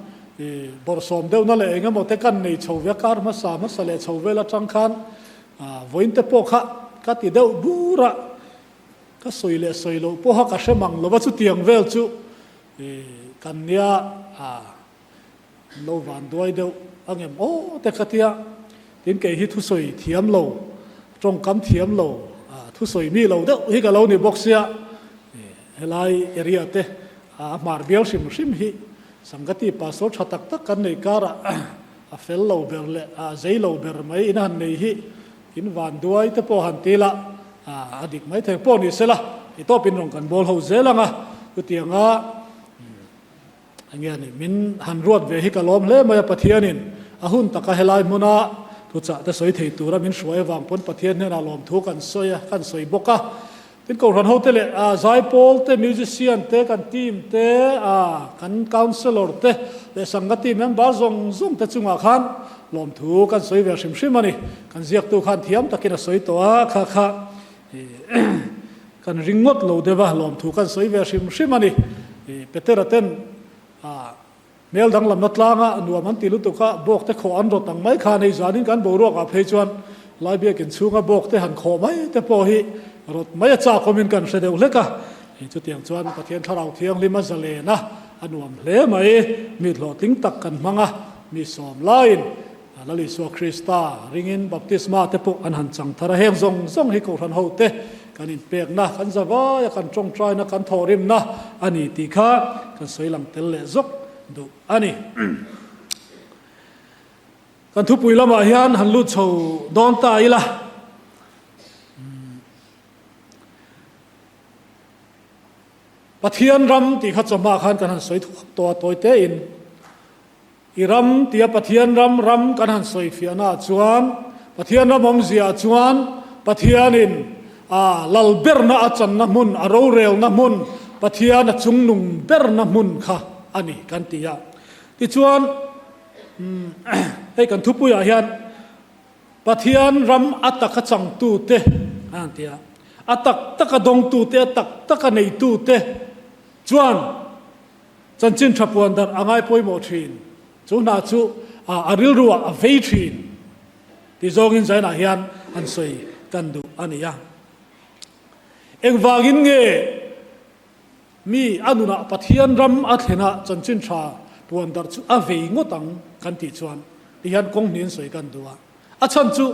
bawrhsawm deuhna leh eng emaw te kan nei chho ve a, kar hmasa hmasa leh chho vel atang khan vawiin te pawh kha ka ti deuh bur a, ka sawi leh sawi loh pawha ka hre mang lova chutiang vel chu kan nia lo van duai deuh angem aw te ka tia, tin kei hi thusawi thiam lo, tawngkam thiam lo, thusawi mi lo deuh hi ka lo ni bawk sia, Helai area te a hmar bial hrim hrim hi Sangati pastor tha tak tak kan nei karah a fel lo ber leh a zei lo ber mai in han nei hi in van duai te pawh han ti la a dik mai thei pawh ni sela ti tawpin rawn kan bawl ho zel ang a chutianga Enge a nih? Min han ruat ve hi ka lawm hle mai a, Pathianin a hun taka helai hmuna thuchah te sawi thei tura min hruai avang pawn Pathian hnenah lawmthu kan sawi a, kan sawi bawk a. Tin, Kohhran hote leh zaipawl te, musician te, kan team te, kan councellor te leh Sangati member zawng zawng te chungah khan lawmthu kan sawi ve hrim hrim a ni. Kan ziaktu khan thiam takin a sawi tawh a, kha kha Kan ring ngawt lo deuh a, lawmthu kan sawi ve hrim hrim a ni. Petera ten hmel danglamna tlanga nuam an ti lutuk a, bawk te khawh an rawt ang mai khan hei zanin kan boruak ah phei chuan lai biakin chhunga bawk te han khawh mai te pawh hi rawt mai a chak awmin kan hre deuh hlek a. Chutiang chuan Pathian Thlarau Thianghlim a zalen a, a nuam hle mai. Mi hlawhtling tak kan hmang a, mi sawm laiin Lal Isua Krista ringin baptisma te pawh an han chang thar a, heng zawng zawng hi Kohhran hote kan inpekna, kan zavaia kan tawngtaina, kan thawhrimna a ni tih kha kan sawi lang tel leh zawk duh a ni. Kan thupui lamah hian han lut chho dawn ta ila. Pathian ram tih kha chawhma khan kan han sawi thuak tawh a, tawi tein. I ram tia Pathian ram ram kan han sawi fiahnaah chuan, Pathian ram awmziaah chuan Pathianin a lal berna a channa hmun, a rorelna hmun, Pathian a chungnung berna hmun kha a ni kan ti a. Tichuan, hei kan thupuiah hian Pathian ram a taka changtute a han ti a, a tak taka dawngtute, a tak taka neitute chuan. Chanchin tha puan darh a ngai pawimawh thin. Chu hna chu a rilruah a vei thin ti zawngin Zainah hian an sawi kan duh a ni a. Engvangin nge mi a nunah Pathian ram a thlenah chanchin tha puan darh chu a vei ngawt ang kan tih chuan ti hian kawng hnihin sawi kan duh a. A chhan chu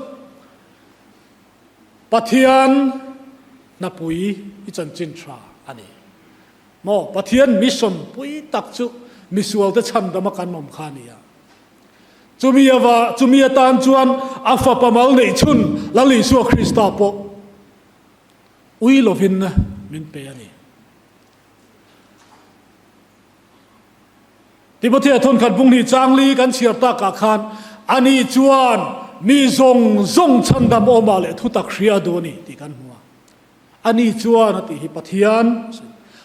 Pathian hnapui i chanchin tha a ni. Maw Pathian mission pui tak chu misualte chhandama kan awm kha a ni a. Chumi ava chumi atan chuan a fapa mal neih chhun Lal Isua Krista pawh ui lovin min pe a ni. Timothea thawnkhat bung hnih changli kan chhiar takah khan ani chuan mi zawng zawng chhandam awmah leh thutak hria a duh a ni tih kan hmu a. Ani chuan a tih hi Pathian,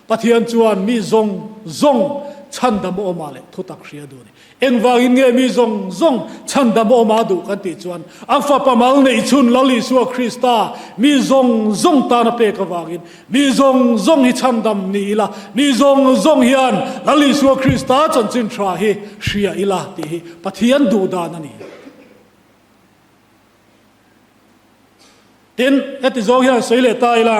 Pathian chuan mi zawng zawng chhandam awmah leh thutak hria duh a ni. Engvangin nge mi zawng zawng chhandam awmah duh kan tih chuan a Fapa mal neih chhun Lal Isua Krista mi zawng zawng tan a pek avangin mi zawng zawng hi chhandam ni ila, mi zawng zawng hian Lal Isua Krista chanchin tha hi hria ila tih hi Pathian duh dan a ni. Tin, heti zawng hian sawi leh ta ila,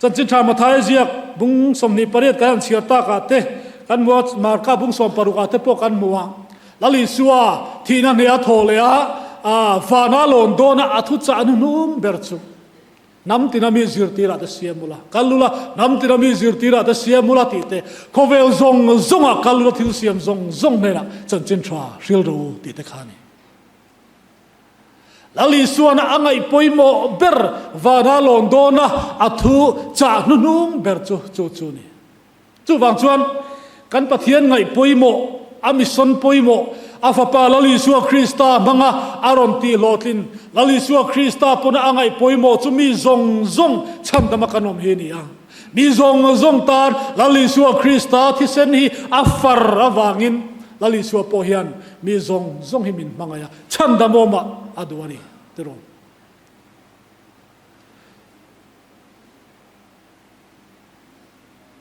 Chanchin Tha Mathaia ziak bung 28 kan han chhiar takah te kan hmu a, Marka bung 60 ah te pawh kan hmu a. Lal Isua thihna hneh a thawh leh a, vana lawn dawna a thuchah hnuhnung ber chu hnam tina mi zirtirah te siam ula, kal ula, hnam tina mi zirtirah te siam ula tih te, khawvel zawng zawngah kal ula thil siam zawng zawng hnenah Chanchin Tha hril rawh u tih te kha a ni. Lal Isuana a ngaih pawimawh ber vana lawn dawna a thu chah hnuhnung ber chu chu chu ni. Chuvang chuan kan Pathian ngaih pawimawh, a mission pawimawh, a Fapa Lal Isua Krista hmanga a rawn tih hlawhtlin, Lal Isua Krista pawna a ngaih pawimawh chu mi zawng zawng chhandama kan awm hi a ni a. Mi zawng zawng tan Lal Isua Krista thisen hi a far avangin Lal Isua pawh hian mi zawng zawng hi min hmangaih a, chhandam awmah a duh a ni, tiraw?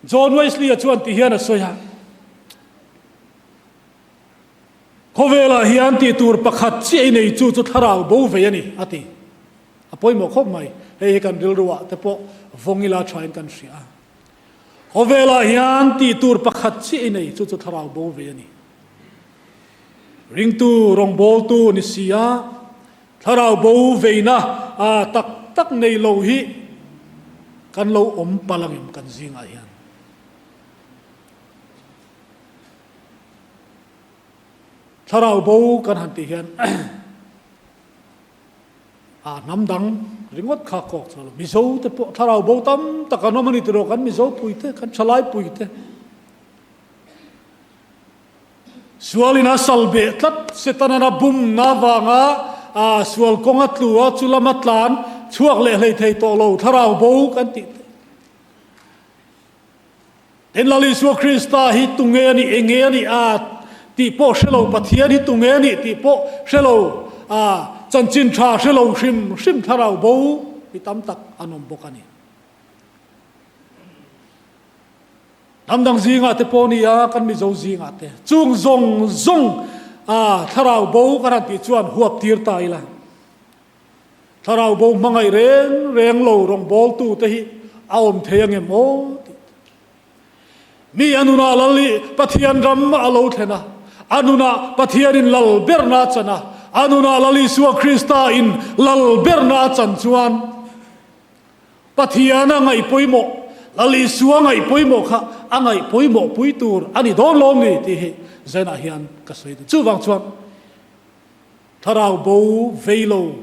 John Wesley-a chuan ti hian a sawi a, Khawvelah hian tih tur pakhat chiah i nei chu chu thlarau bo vei a ni, a ti. A pawimawh khawp mai. Hei hi kan rilruah te pawh vawng ila thain kan hria a. Khawvelah hian tih tur pakhat chiah i nei chu chu thlarau bo ve a ni. Ringtu rawngbawltu ni si a, thlarau bo veina tak tak nei lo hi kan lo awm palh angem kan zingah hian. Thlarau bo kan han tih hian A hnam dang ringawt kha kawk chuan lo. Mizo te pawh thlarau bo tam tak an awm a ni tiraw kan Mizo pui te, kan thalai pui te. Sualin a sal beh tlat Setanan a bumna avanga a sual kawng a tlu a, chu lama tlan chhuak leh hlei thei tawh lo thlarau bo kan tih te. Tin Lal Isua Krista hi tunge a nih, enge a nih a tih pawh hre lo, Pathian hi tunge a nih tih pawh hre lo, a chanchin tha hre lo hrim hrim thlarau bo hi tam tak an awm bawk a ni. Hnam dang zingah te pawh ni a, kan Mizo zingah te chung zawng zawng a thlarau bo kan han tih chuan huap tir ta ila. Thlarau bo hmangaih reng reng lo rawngbawltu te hi a awm thei angem aw tih te. Mi a nunah lal i Pathian ram a lo thlen a, a nunah Pathianin lal berna a chan a, a nunah Lal Isua Krista in lal berna a chan chuan Pathian a ngaih pawimawh, Lal Isua ngaih pawimawh kha a ngaih pawimawh pui tur a ni dawn lawm ni tih hi Zenah hian ka sawi duh. Chuvang chuan Thlarau bo vei lo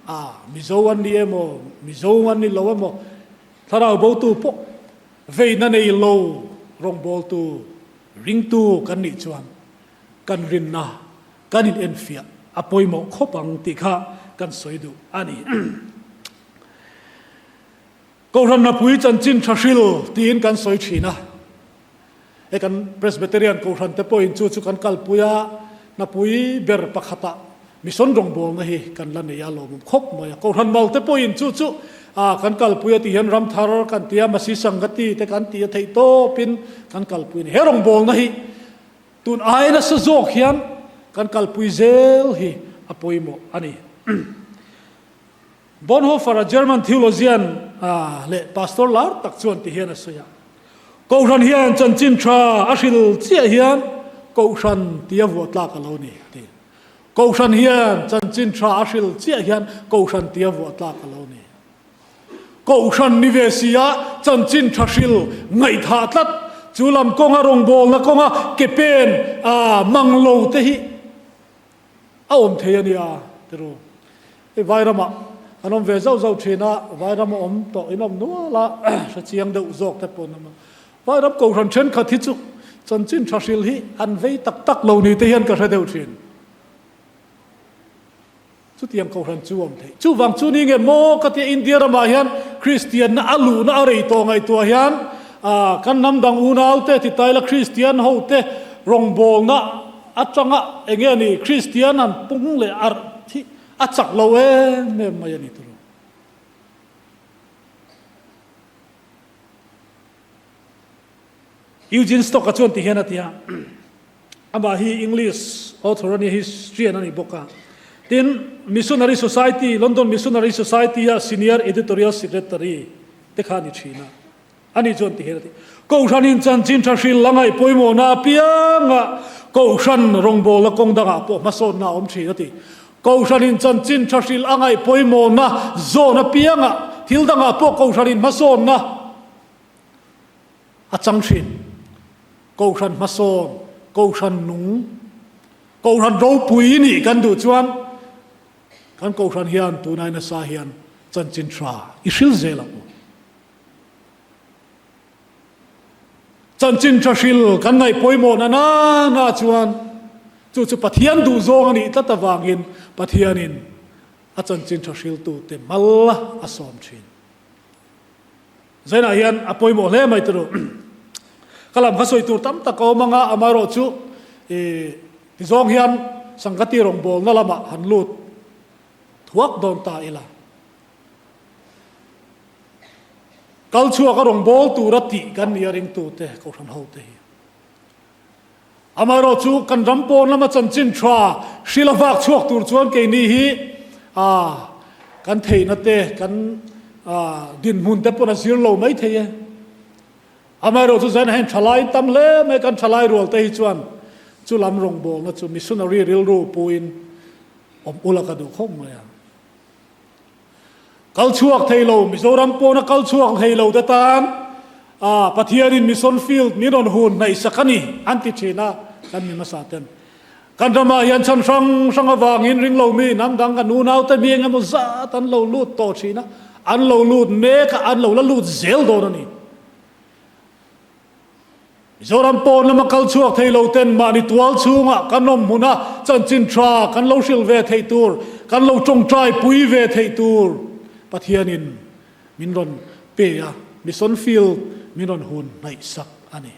a, Mizo an ni emaw, Mizo an ni lo emaw, thlarau botu pawh veina nei lo rawngbawltu, ringtu kan nih chuan kan rinna kan inenfiah a pawimawh khawp ang tih kha kan sawi duh a ni. Kohhran Hnapui chanchin tha hril tiin kan sawi thin a, he kan Presbyterian Kohhran te pawhin chu chu kan kalpui a, hnapui ber pakhatah mission rawngbawlna hi kan la nei a lawmawm khawp mai a. Kohhran mal te pawhin chu chu kan kalpui a tih hian Ramthar kan ti a, Masi Sangati te kan ti a theih tawpin kan kalpui a ni. He rawngbawlna hi. Tun ai nasa zawk hian kan kalpui zel hi a pawimawh a ni. Bonhoeffer-a German theologian leh pastor lar tak chuan ti hian a sawi a, Kohhran hian chanchin tha a hril chiah hian Kohhran tia vuah tlak a lo ni, a ti. Kohhran hian chanchin tha a hril chiah hian Kohhran tia vuah tlak a lo ni. Kohhran ni ve si a chanchin tha hril ngaihthah tlat chu lam kawnga rawngbawlna kawnga ke pen a mang lo te hi a awm thei a nia tiru. Hei Vairamah an awm ve zauh zauh thin a, Vairam a awm tawh in awm nual a, hre chiang deuh zawk te pawh an awm a. Vairam kohhran thenkhat hi chu chanchin tha hril hi an vei tak tak lo ni te hian ka hre deuh thin. Chutiang kohhran chu awm theih. Chuvang chu ni nge maw ka tia India ramah hian Kristianna a luhna a rei tawh ngaihtuah hian kan hnam dang unaute titaila Kristian hote rawngbawlna atanga eng nge ni Kristian an pung leh arh hi a chak lo em em mai a ni turu. Eugene Stock-a chuan ti hian a ti a. Amah hi English author a nia, historian a ni bawk a. Tin, Missionary Society, London Missionary Society-a Senior Editorial Secretary te kha a ni thin a. Ani chuan ti hian a ti, Kohhranin chanchin tha hril a ngaih pawimawhna apianga Kohhran rawngbawlna kawng dangah pawh hmasawnna a awm thin a ti. Kohhranin chanchin tha hril a ngaih pawimawhna zawn apianga thil dangah pawh Kohhranin hmasawnna a chang thin. Kohhran hmasawn, Kohhran nung, Kohhran ropui nih kan duh chuan kan Kohhran hian tunai nasa hian chanchin tha i hril zel ang u. Chanchin tha hril kan ngaih pawimawh na na na chuan chu chu Pathian duh zawng a nih tlat avangin Pathianin a chanchin tha hriltute mal a sawm thin. Zainah hian a pawimawh hle mai turu. Ka lam kha sawi tur tam tak a awm anga amaherawh chu i tizawng hian Sangati rawngbawlna lamah han lut thuak dawn ta ila. Kal chhuak a rawngbâwl tura tih kan ni a ringtute Kohhran hote hi. Amaherawh chu kan ram pawn lama chanchin tha hril a vak chhuak tur chuan keini hi kan theihna te, kan dinhmun te pawn a zir lo mai thei e. Amaherawh chu zaina hian thalai tam hle mai kan thalai rual te hi chuan chu lam rawngbawlna chu missionary rilru puin awm ula ka duh khawp mai a. Kal chhuak thei lo, Mizoram pawna kal chhuak thei lo te tan Pathianin mission field min rawn hun hnaihsak a ni an ti thin a, kan mi hmasa ten. Kan ramah hian chhan hrang hrang avangin ring lo mi hnam dang kan unaute mi eng emaw zat an lo lut tawh thin a, an lo lut mek a, an lo la lut zel dawn a ni. Mizoram pawn lama kal chhuak thei lo ten mahni tual chhungah kan awm hmuna chanchin tha kan lo hrilh ve theih tur, kan lo tawngtai pui ve theih tur Pathianin min rawn pe a, mission field min rawn hun hnaihsak a ni.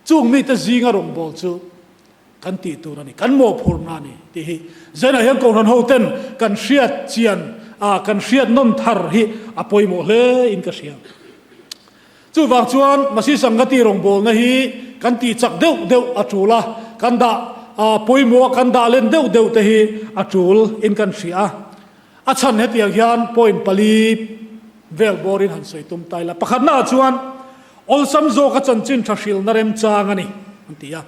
Chung mite zinga rawngbâwl chu kan tih tur a ni, kan mawhphurhna a ni tih hi Zainah hian Kohhran ho ten kan hriat chian a, kan hriat nawn thar hi a pawimawh hle in ka hria. Chuvang chuan Masi Sangati rawngbawlna hi kan tih chak deuh deuh a tul a, kan dah pawimawh a kan dah len deuh deuh te hi a tul in kan hria a. A chhan hetiang hian point pali vel bawrin han sawi tum ta ila. Pakhatnaah chuan awlsam zawka chanchin tha hrilna remchang a ni an ti a.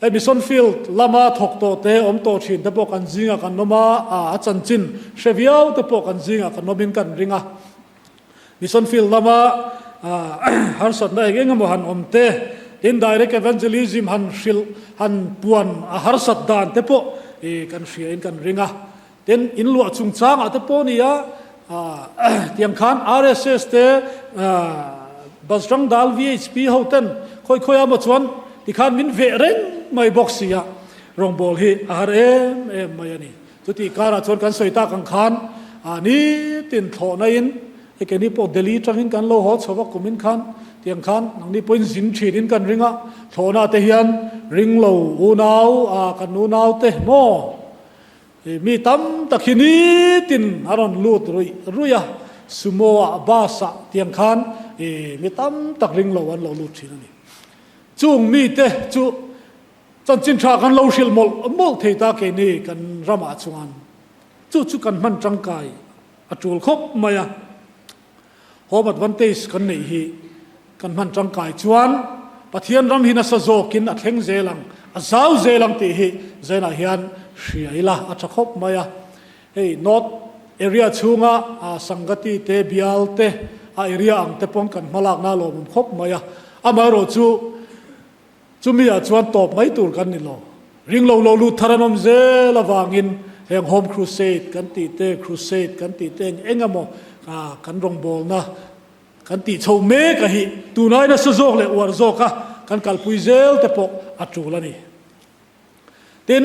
Hei mission field lama thawk tawh te, awm tawh thin te pawh kan zingah kan awm a, a chanchin hre viau te pawh kan zingah kan awmin kan ring a. Mission field lama harsatna eng eng emaw han awm te, tin direct evangelism han hrilh, han puan a harsat dan te pawh kan hria in kan ring a. Tin, in luah chungchangah te pawh nia tiang khan RSS te Bajrang Dal VHP ho ten khawi khawi emaw chuan tikhan min veh reng mai bawk si a, rawngbâwl hi a har em em mai a ni. Chutih karah chuan kan sawi tak ang khan nitin thlawhna in hei keini pawh Delhi atangin kan lo haw chho a kumin khan tiang khan nangni pawhin zin thin in kan ring a, thlawhna te hian ring lo unau kan unau te maw mi tam tak hi nitin a rawn lut ruih ruih a, sumo ah bus ah tiang khan mi tam tak ring lo an lo lut thin a ni. Chung mite chu. Chanchin tha kan lo hrilh mawlh mawlh thei ta keini kan ramah chuan chu chu kan hman tangkai a tul khawp mai a. Home advantage kan neih hi kan hman tangkai chuan Pathian ram hi nasa zawkin a thleng zel ang, a zau zel ang tih hi Zainah hian hria ila a tha khawp mai a. Hei North area chhunga Sangati te, Bial te, a area ang te pawn kan hmalakna a lawmawm khawp mai a. Amaherawhchu Chumi ah chuan tawp mai tur kan ni lo. Ring lo lo lut thar an awm zel avangin heng Home Crusade kan tih te, Crusade kan tih te eng eng emaw kan rawngbawlna kan tih chho mek a hi tunai nasa zawk leh uar zawk a kan kalpui zel te pawh a tul a ni. Tin,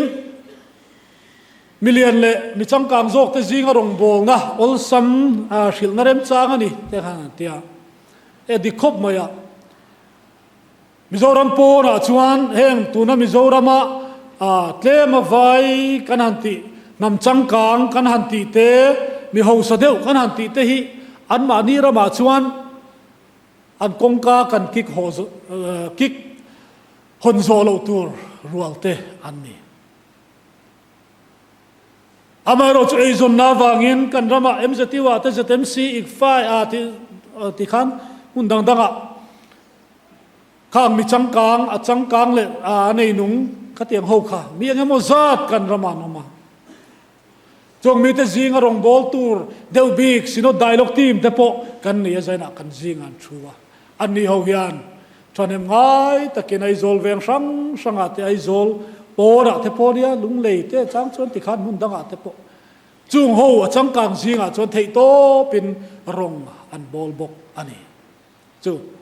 milian leh mi changkang zawk te zinga rawngbawlna awlsam hrilhna remchang a ni te khan an ti a, e dik khawp mai a. Mizoram pawnah chuan heng tuna Mizorama tlem a vai kan han tih, hnam changkang kan han tih te, mi hausa deuh kan han tih te hi anmahni ramah chuan an kawngka kan kik haw kik hawn zawh loh tur rual te an ni. Amaherawhchu eizawnna avangin kan ramah MZU-ah te ZMC, ICFAI-ah ti khan hmun dang dangah Khang mi changkang, a changkang leh a neinung khatiang ho kha mi eng emaw zat kan ramah an awm a. Chuang mite zinga rawngbâwl tur deuh bik Synod Dialogue Team te pawh kan nei a, zainah kan zingah an thu a. Anni ho hian thahnem ngai takin Aizawl veng hrang hrangah te, Aizawl pawnah te pawh nia, Lunglei te chang chuan tikhan hmun dangah te pawh chung ho a changkang zingah chuan theihtawpin rawng an bawl bawk a ni. Chu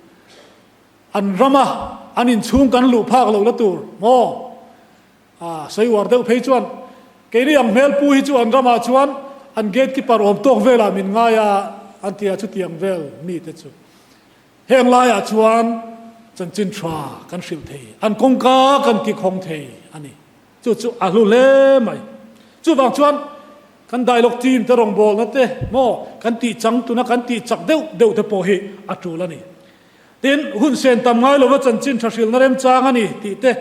an rama an inchhung kan luh phak lo la tur maw? A sawi uar deuh phei chuan keini ang hmel pu hi chu an ramah chuan an gate keeper awm tawk velah min ngai a an ti a, chutiang vel mite chu heng laiah chuan chanchin tha kan hrilh thei, an kawngka kan kikhawng thei a ni. Chu chu a hlu hle mai. Chuvang chuan kan dialogue team te rawngbawlna te maw kan tih chang tuna kan tih chak deuh deuh te pawh hi a tul a ni. Tin, hun sen tam ngai lova chanchin tha hrilhna remchang a ni tih te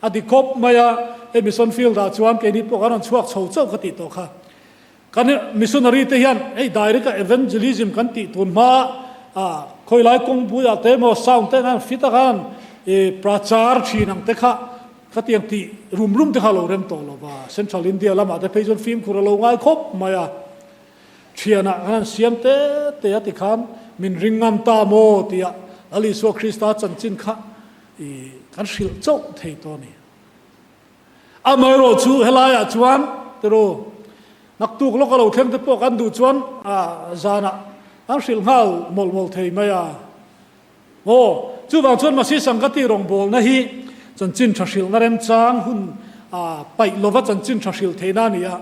a dik khawp mai a, hei mission field ah chuan keini pawh kan rawn chhuak chho chauh ka tih tawh kha. Kan missionary te hian hei direct a evangelism kan tih tun hma a khawilai kawng bulah te emaw sound te khan fit a khan i prachar thin ang te kha khatiang tih rum rum te kha lo rem tawh lo va. Central India lamah te phei chuan fimkhur a lo ngai khawp mai a. Thianah khan an siam te te a tikhan min ring ngam ta maw tia Lal Isua Krista chanchin kha i kan hrilh chauh thei tawh a ni. Amaherawh chu helaiah chuan tiraw naktuk lawk a lo thleng te pawh kan duh chuan zanah an hrilh nghal mawlh mawlh thei mai a. Aw, chuvang chuan Masi Sangati rawngbawlna hi chanchin tha hrilhna remchang hun paih lova chanchin tha hrilh theihna a ni a.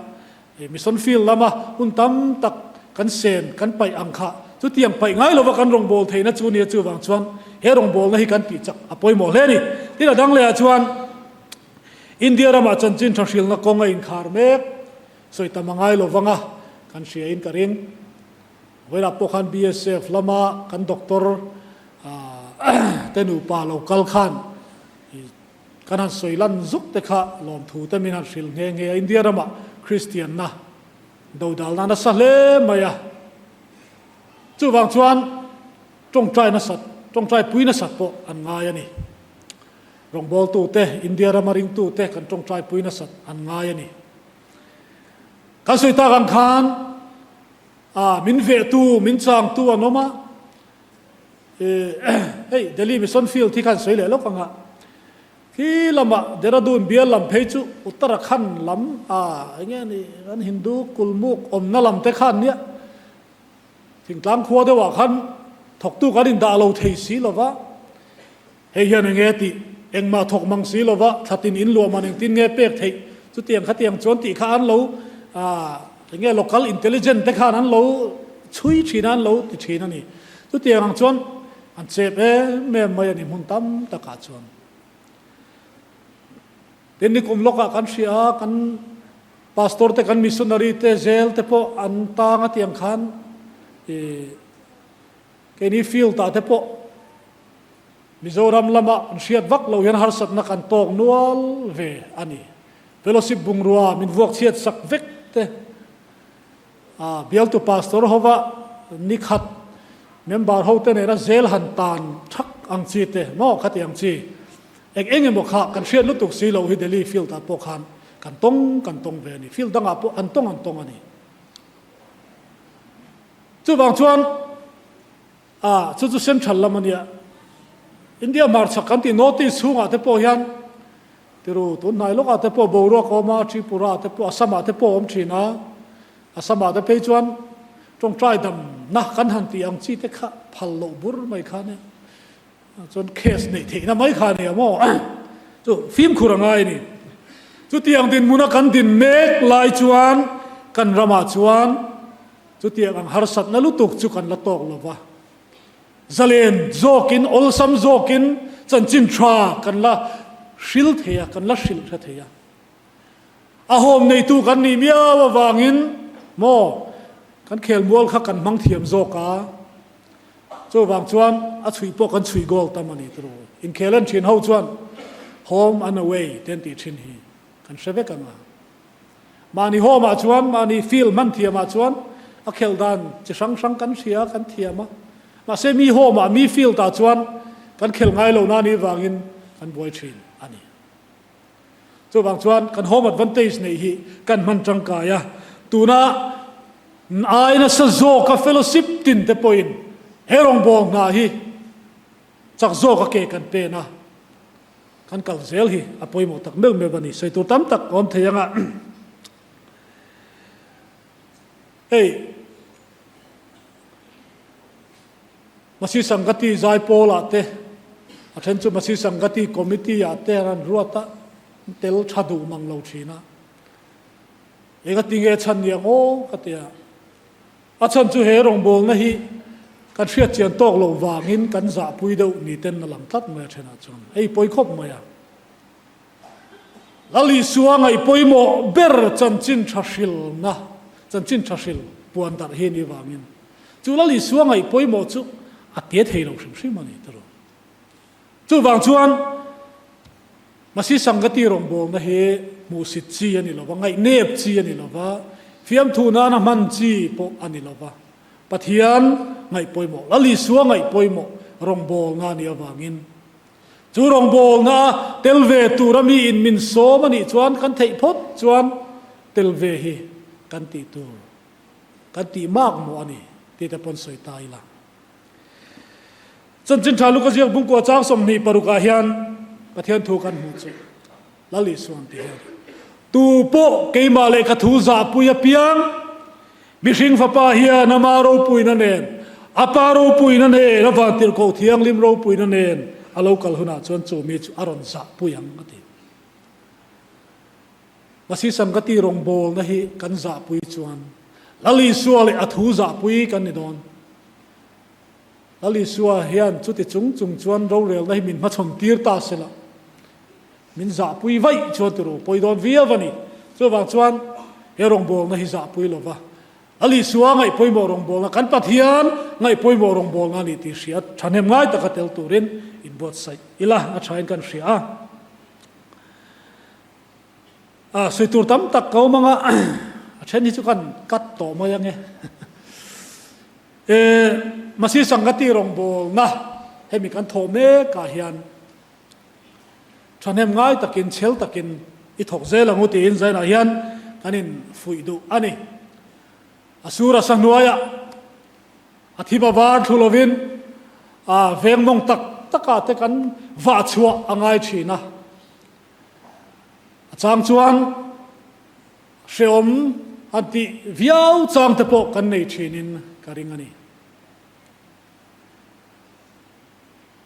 Mission field lama hun tam tak kan sen kan paih ang kha chutiang paih ngai lova kan rawngbâwl theihna chu nia chuvang chuan he rawngbâwlna hi kan tih chak a pawimawh hle a ni. Tin a dang lehah chuan India ramah chanchin tha hrilhna kawng a inkhar mek sawi tam a ngai lo vang a kan hria in ka ring. Vawilah pawh khan BSF lama kan doctor te nupa lo kal khan Kan han sawi lan zuk te kha lawmthu te min han hrilh nghe nghe a, India ramah Kristianna dodalna nasa hle mai a, chuvang chuan tawngtai nasat, tawngtai pui nasat pawh an ngai a ni. Rawngbawltute, India rama ringtute kan tawngtai pui nasat an ngai a ni. Kan sawi tak ang khan a min vehtu, min changtu an awm a, Hei Delhi Mission Field hi khan sawi leh lawk ang a, khi lamah Dehradun bial lam phei chu Uttarakhand lam a eng nge ni kan Hindu kulmuk awmna lam te khan nia thingtlang khua deuhah khan thawktu kan indah lo thei si lova, hei hian eng nge tih engmah thawk mang si lova thlatin in luah man engtin nge pek theih chutiang khatiang chuan tih kha an lo eng nge local intelligent te khan an lo chhui thin a an lo ti thin a ni. Chutiang ang chuan an chep em em mai a ni hmun tam takah chuan. Tin nikum lawkah kan hria a, kan pastor te kan missionary te zel te pawh an tang a tiang khan i keini field ah te pawh. Mizoram lama an hriat vak lo hian harsatna kan tawk nual ve a ni. Fellowship bungrua min vuak chhiat sak vek te a bialtu pastor hova nikhat member ho te nena zel han tan thak ang chi te maw khati ang chi eng eng emaw kha kan hriat lutuk si lo hi Delhi field ah pawh khan kan tawng kan tawng ve a ni. Field dangah pawh an tawng an tawng a ni. Chuvang chuan A, chu chu central lam a nia. India hmarchhak kan tih North East chhungah te pawh hian tiru tun hnai lawkah te pawh boruak a awm a, Tripura ah te pawh, Assam ah te pawh a awm thin a. Assam ah te phei chuan tawngtai damna kan han tih ang chi te kha phal loh bur mai kha nia. Chuan case neih theihna mai kha a nia maw? Chu fimkhur a ngai a ni. Chutiang dinhmuna kan din mek lai chuan kan ramah chuan Chutiang ang harsatna lutuk chu kan la tawk lo va, zalen zawkin, awlsam zawkin chanchin tha kan la hril thei a, kan la hrilh hre thei a. A hawm neitu kan nih miau avangin maw kan khelmual kha kan hmang thiam zawk a, chuvang chuan a chhuih pawh kan chhuih goal tam a ni tiraw. Inkhel en thin ho chuan home and away te an tih thin hi kan hre vek ang a. Mahni home ah chuan, mahni field hman thiam ah chuan a khelh dan chi hrang hrang kan hria, kan thiam a. Mahse mi home ah, mi field ah chuan kan khelh ngai lo na nih vangin kan buai thin a ni. Chuvang chuan kan home advantage neih hi kan hman tangkai a, tuna ai nasa zawka fellowship tin te pawhin he rawngbâwl hna hi chak zawka ke kan pen a. Kan kal zel hi a pawimawh tak meuh meuh a ni. Sawi tur tam tak a awm thei ang a. Hei, Masi Sangati Zaipawl ah te, a then chu Masi Sangati Committee ah te an ruat a, an tel tha duh mang lo thin a. Engati nge chhan ni ang aw ka ti a. A chhan chu he rawngbawlna hi kan hriat chian tawk loh vangin kan zahpui deuh ni ten a lang tlat mai a thenah chuan hei pawi khawp mai a. Lal Isua ngaih pawimawh ber chanchin tha hrilna, chanchin tha hril puan darh hi a nih vangin chu Lal Isua ngaih pawimawh chu a te thei lo hrim hrim a ni tiraw. Chuvang chuan Masi Sangati rawngbawlna hi hmuhsit chi a ni lo va, ngaihnep chi a ni lo va, fiamthu nana hman chi pawh a ni lo va. Pathian ngaih pawimawh, Lal Isua ngaih pawimawh rawngbawlna a nih avangin chu rawngbawlna a tel ve tura miin min sawm a nih chuan kan theih phawt chuan tel ve hi kan tih tur, kan tih mak mawh a ni tih te pawn sawi ta ila. Chanchin Tha Luka ziak bungkua chang 26 ah hian Pathian thu kan hmuh chu Lal Isua an ti hian, Tu pawh keimah leh ka thu zahpui apiang, mihring fapa hian ama ropuina nen, a pa ropuina nen, a vantirhkoh thianghlim ropuina nen a lo kal hunah chuan chu mi chu a rawn zahpui ang a ti. Masi Sangati rawngbawlna hi kan zahpui chuan Lal Isua leh a thu zahpui kan ni dawn. Lal Isua hian chuti chung chung chuan rorelna hi min hmachhawn tir ta se la, min zahpui vaih chuan turu pawi dawn viau a ni. Chuvang chuan he rawngbawlna hi zahpui lo va, Lal Isua ngaih pawimawh rawngbawlna, kan Pathian ngaih pawimawh rawngbawlna a ni tih hria thahnem ngai taka tel turin inbuatsaih ila a thain kan hria a. A sawi tur tam tak ka awm ang a, a then hi chu kan cut tawh mai ang e. E Masi Sangati rawngbawlna hemi kan thawh mek ah hian thahnem ngai takin chhel takin i thawk zel ang u tiin zainah hian kan in fuih duh a ni. A sur a sa hnuaiah a thim a var thlu lovin a veng mawng tak takah te kan vah chhuah a ngai thin a. A chang chuan hrehawm han tih viau chang te pawh kan nei thinin ka ring a ni.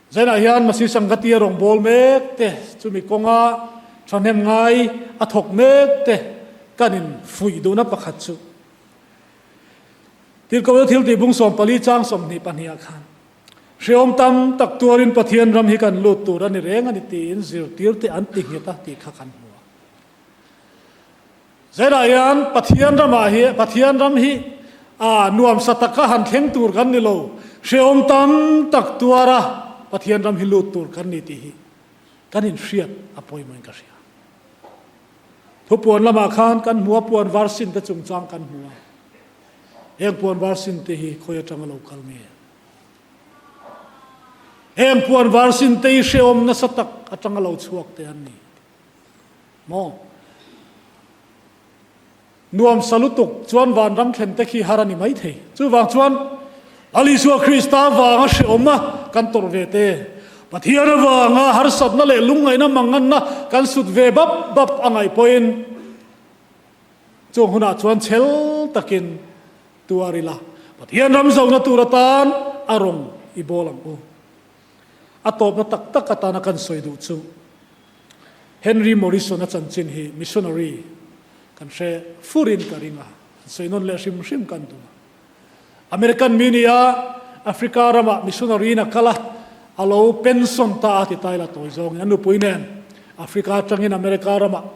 Zainah hian Masi Sangati a rawngbâwl mek te, chumi kawnga thahnem ngai a thawk mek te kan infuih duhna pakhat chu Tirhkohna thiltih bung 14 chang 22 ah khan Hreawm tam tak tuarin Pathian ram hi kan lut tur a ni reng a ni tiin zirtirte an ti nghet a tih kha kan hmu a. Zelah hian Pathian ramah hi Pathian ram hi a nuamsa taka han thleng tur kan ni lo. Hreawm tam tak tuara. Pathian ram hi lut tur kan ni tih hi kan inhriat a pawimawhin ka hria. Thupuan lamah khan kan hmu a, puan var sin te chungchang kan hmu a. Heng puan var sin te hi khawi atanga lo kal nge? Heng puan var sin te hi hrehawm nasa tak atanga lo chhuak te an ni. Maw? Nuam sa lutuk chuan vanram thlen te khi har a ni maithei. Chuvang chuan Lal Isua Krista vanga hrehawm a kan tawrh ve te, Pathian avanga harsatna leh lungngaihna manganna kan sut ve bap bap a ngaih pawhin chung hunah chuan chhel takin tuar ila, Pathian ram zohna tur atan a rawng i bawl ang u. A tawpna tak tak atana kan sawi duh chu Henry Morrison-a chanchin hi missionary kan hre furin ka ring a, an sawi nawn leh hrim hrim kan duh a. American mi nia Africa ramah missionary-in a kal a, a lo pension ta a ti ta ila tawi zawngin a nupui nen Africa atangin America ramah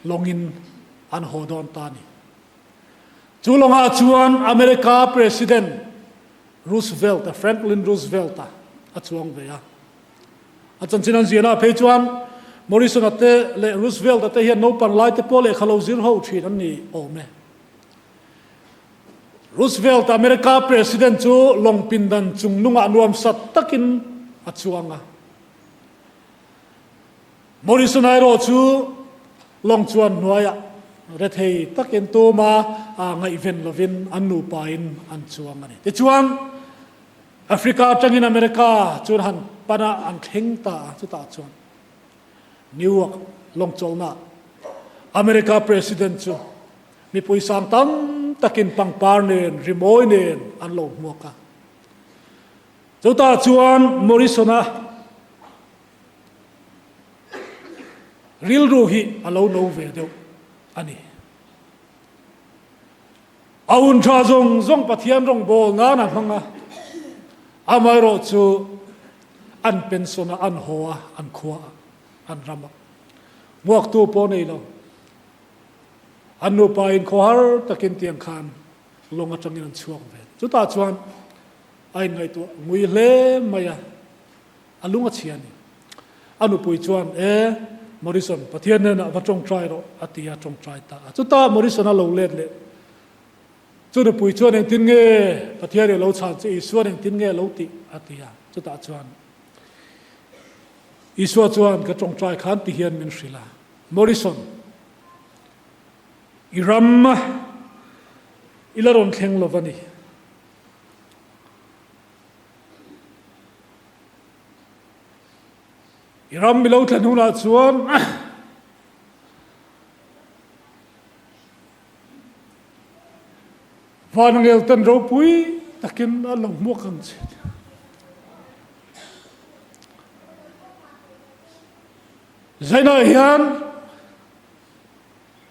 lawngin an haw dawn ta a ni. Chu lawngah chuan America President Roosevelt-a, Franklin Roosevelt-a a chuang ve a. A chanchin an ziahna phei chuan Morrison-a te leh Roosevelt-a te hian naupang lai te pawh lehkha lo zir ho thin an ni awm e. Roosevelt America President chu lawng pindan chung nungah nuam sat takin a chuang a. Morrison-a erawh chu lawng chuan hnuaiah rethei takin tuma ngaihven lovin an nupain an chuang a ni. Tichuan, Africa atangin America chuan han pan a, an thleng ta a, chutah chuan Newark lawngchawlhnaah America President chu mipui sang tam takin pangpar nen, rimawi nen an lo hmuak a. Chutah chuan Morrison-a rilru hi a lo no ve deuh a ni. A hun tha zawng zawng Pathian rawngbâwl nân a hmang a, amaherawh chu an pension a, an haw a, an khua a, an ram a. Hmuaktu pawh nei lo. An nupa in khawhar takin tiang khan lawng atangin an chhuak ve. Chutah chuan a inngaihtuah ngui hle mai a. A lung a chhia a ni. A nupui chuan, E, Morrison, Pathian hnenah va tawngtai rawh, a ti a, tawngtai ta a. Chutah Morrison-a lo let leh. Chu nupui chuan, Engtin nge Pathian i lo chhan che? Isua'n engtin nge a lo tih? a ti a. Chutah chuan Isua chuan, Ka tawngtai khan ti hian min hrilh a, Morrison, i ram i la rawn thleng lo va ni. I ram milo thlen hunah chuan vanangel ten ropui takin an lo hmuak ang che. Zainah hian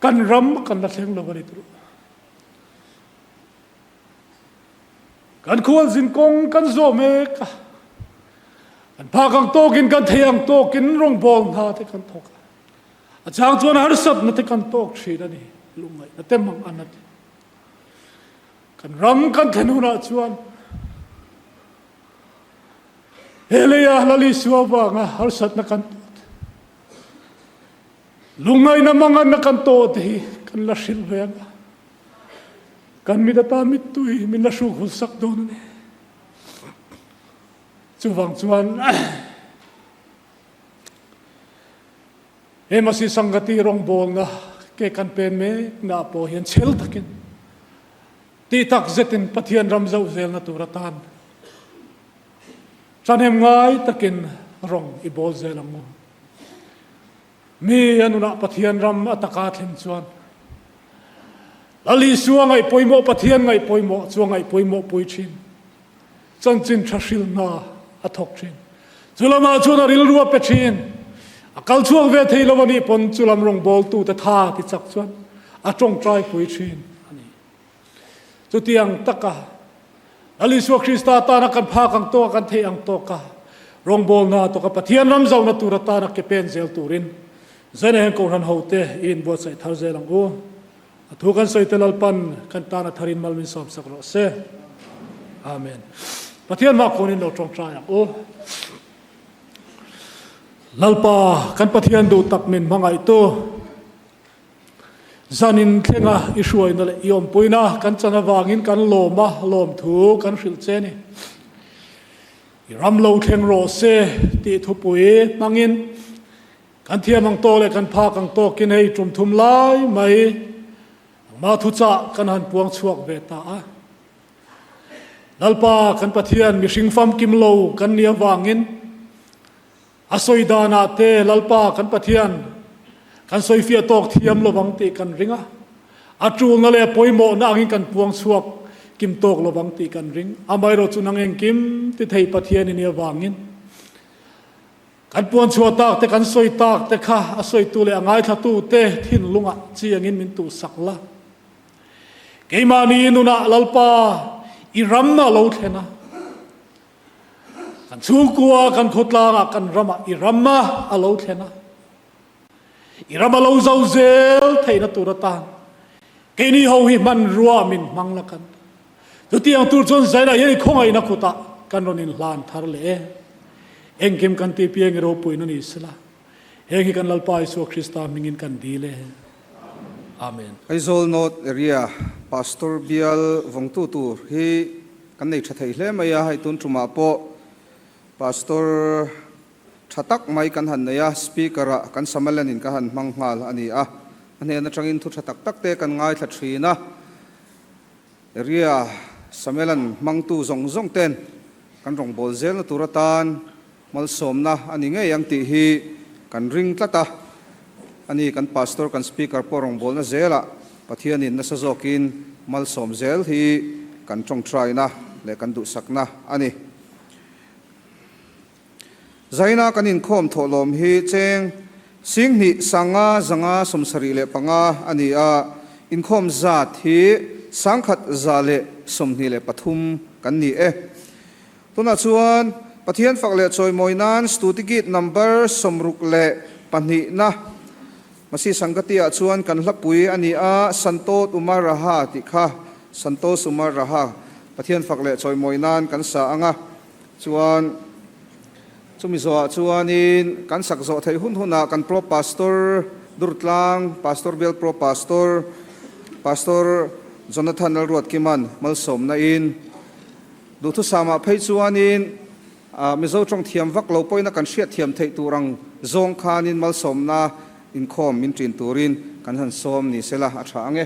kan ram kan la thleng lo a ni turu. Kan khualzin kawng kan zawh mek a, kan phak ang tawkin kan thei ang tawkin rawngbâwl hna te kan thawk a. A chang chuan harsatna te kan tawk thin a ni, lungngaihna te mang an a ti. Kan ram kan thlen hunah chuan he leia Lal Isua vanga harsatna kan tawh te, lungngaihna manganna kan tawh te hi kan la hrilh ve ang a. Kan mit ata mittui min la hruk hul sak dawn a ni. Chuvang chuan he Masi Sangati rawngbawlna ke kan pen mek na pawh hian chhel takin tih tak zetin Pathian ram zoh zelna tur atan thahnem ngai takin rawng i bawl zel ang u. Mi a nunah Pathian ram a taka thlen chuan Lal Isua ngaih pawimawh, Pathian ngaih pawimawh chu a ngaih pawimawh pui thin. Chanchin tha hril hna a thawk thin. Chu lamah chuan a rilru a pe thin. A kal chhuak ve thei lo a nih pawn chu lam rawngbawltute tha ti chak chuan a tawngtai pui thin a ni. Chutiang taka Lal Isua Krista tana kan phak ang tawka kan theih ang tawka rawngbawlna tawka Pathian ram zohna tur atana ke pen zel turin Zaina hian Kohhran hote i inbuatsaih thar zel ang u. A thu kan sawi te Lalpan kan tana tharin mal min sawmsak rawh se. Amen. Pathian hma kawnin lo tawngtai ang u. Lalpa kan Pathian duh tak min hmangaihtu, zanin thlenga i hruaina leh i awmpuina kan chan avangin kan lawm a, lawmthu kan hrilh che ni. I ram lo thleng rawh se tih thupui hmangin kan thiam ang tawk leh kan phak ang tawkin hei tum thum lai mai nangmah thuchah kan han puang chhuak ve ta a. Lalpa kan Pathian mihring famkim lo kan nih avangin a sawi danah te Lalpa kan Pathian kan sawifiah tawk thiam lovang tih kan ring a, a tulna leh a pawimawhna angin kan puang chhuak kim tawk lovang tih kan ring. Amaherawhchu nang engkim ti thei Pathian i nih avangin kan puan chhuah tak te kan sawi tak te kha a sawitu leh a ngaithlatu te thinlungah chiangin min tuhsak la. Keimahni nunah Lalpa i ram a lo thlen a, kan chhungkua, kan khawtlangah, kan ramah i ram a lo thlen a, i ram a lo zo zel theihna tur atan keini ho hi hmanrua min hmang la kan chutiang tur chuan zainah hian i khawngaihna kutah kan rawn inhlan thar leh e. Engkim kan tih piang i ropuina ni sela. Heng hi kan Lalpa Isua Krista hmingin kan dil e. Amen. Aizawl North Area Pastor bial vawngtu tur hi kan nei tha thei hle mai a, hei tun tumah pawh Pastor tha tak mai kan han nei a, Speaker ah kan Sammelan in ka han hmang nghal a ni a, a hnen atangin thu tha tak tak te kan ngaithla thin a, Area Sammelan hmangtu zawng zawng ten kan rawngbâwl zelna tur atan malsawmna a ni ngei ang tih hi kan ring tlat a, a ni kan Pastor kan Speaker pawh rawngbâwlna zelah Pathianin nasa zawkin malsawm zel hi kan tawngtaina leh kan duhsakna a ni. Zaina kan inkhawm thawhlawm hi cheng 25 575 a ni a, inkhawm zat hi 1123 kan ni e. Tunah chuan Pathian fak leh chawimawi nan Stutigit number 62 na Masi Sangati ah chuan kan hlapui a ni a, Santot Umar Raha tih kha Santos Umar Raha Pathian fak leh chawimawi nan kan sa ang a. Chuan chumi zawhah chuanin kan sak zawh theih hun hunah kan Pro Pastor Durtlang, Pastor Bial Pro Pastor, Pastor Jonathan Lalruatkiman malsawmna in duhthusamah phei chuanin Mizo tawng thiam vak lo pawhin a kan hriatthiam theih tur ang zawng khanin malsawmna inkhawm min ṭin turin kan han sawm ni sela a ṭha ang e.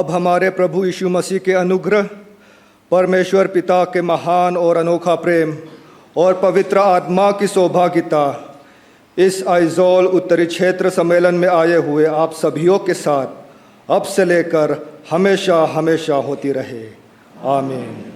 अब हमारे प्रभु यीशु मसीह के अनुग्रह, परमेश्वर पिता के महान और अनोखा प्रेम और पवित्र आत्मा की सौभागिता इस आइजोल उत्तरी क्षेत्र सम्मेलन में आए हुए आप सभियों के साथ अब से लेकर हमेशा हमेशा होती रहे। आमीन।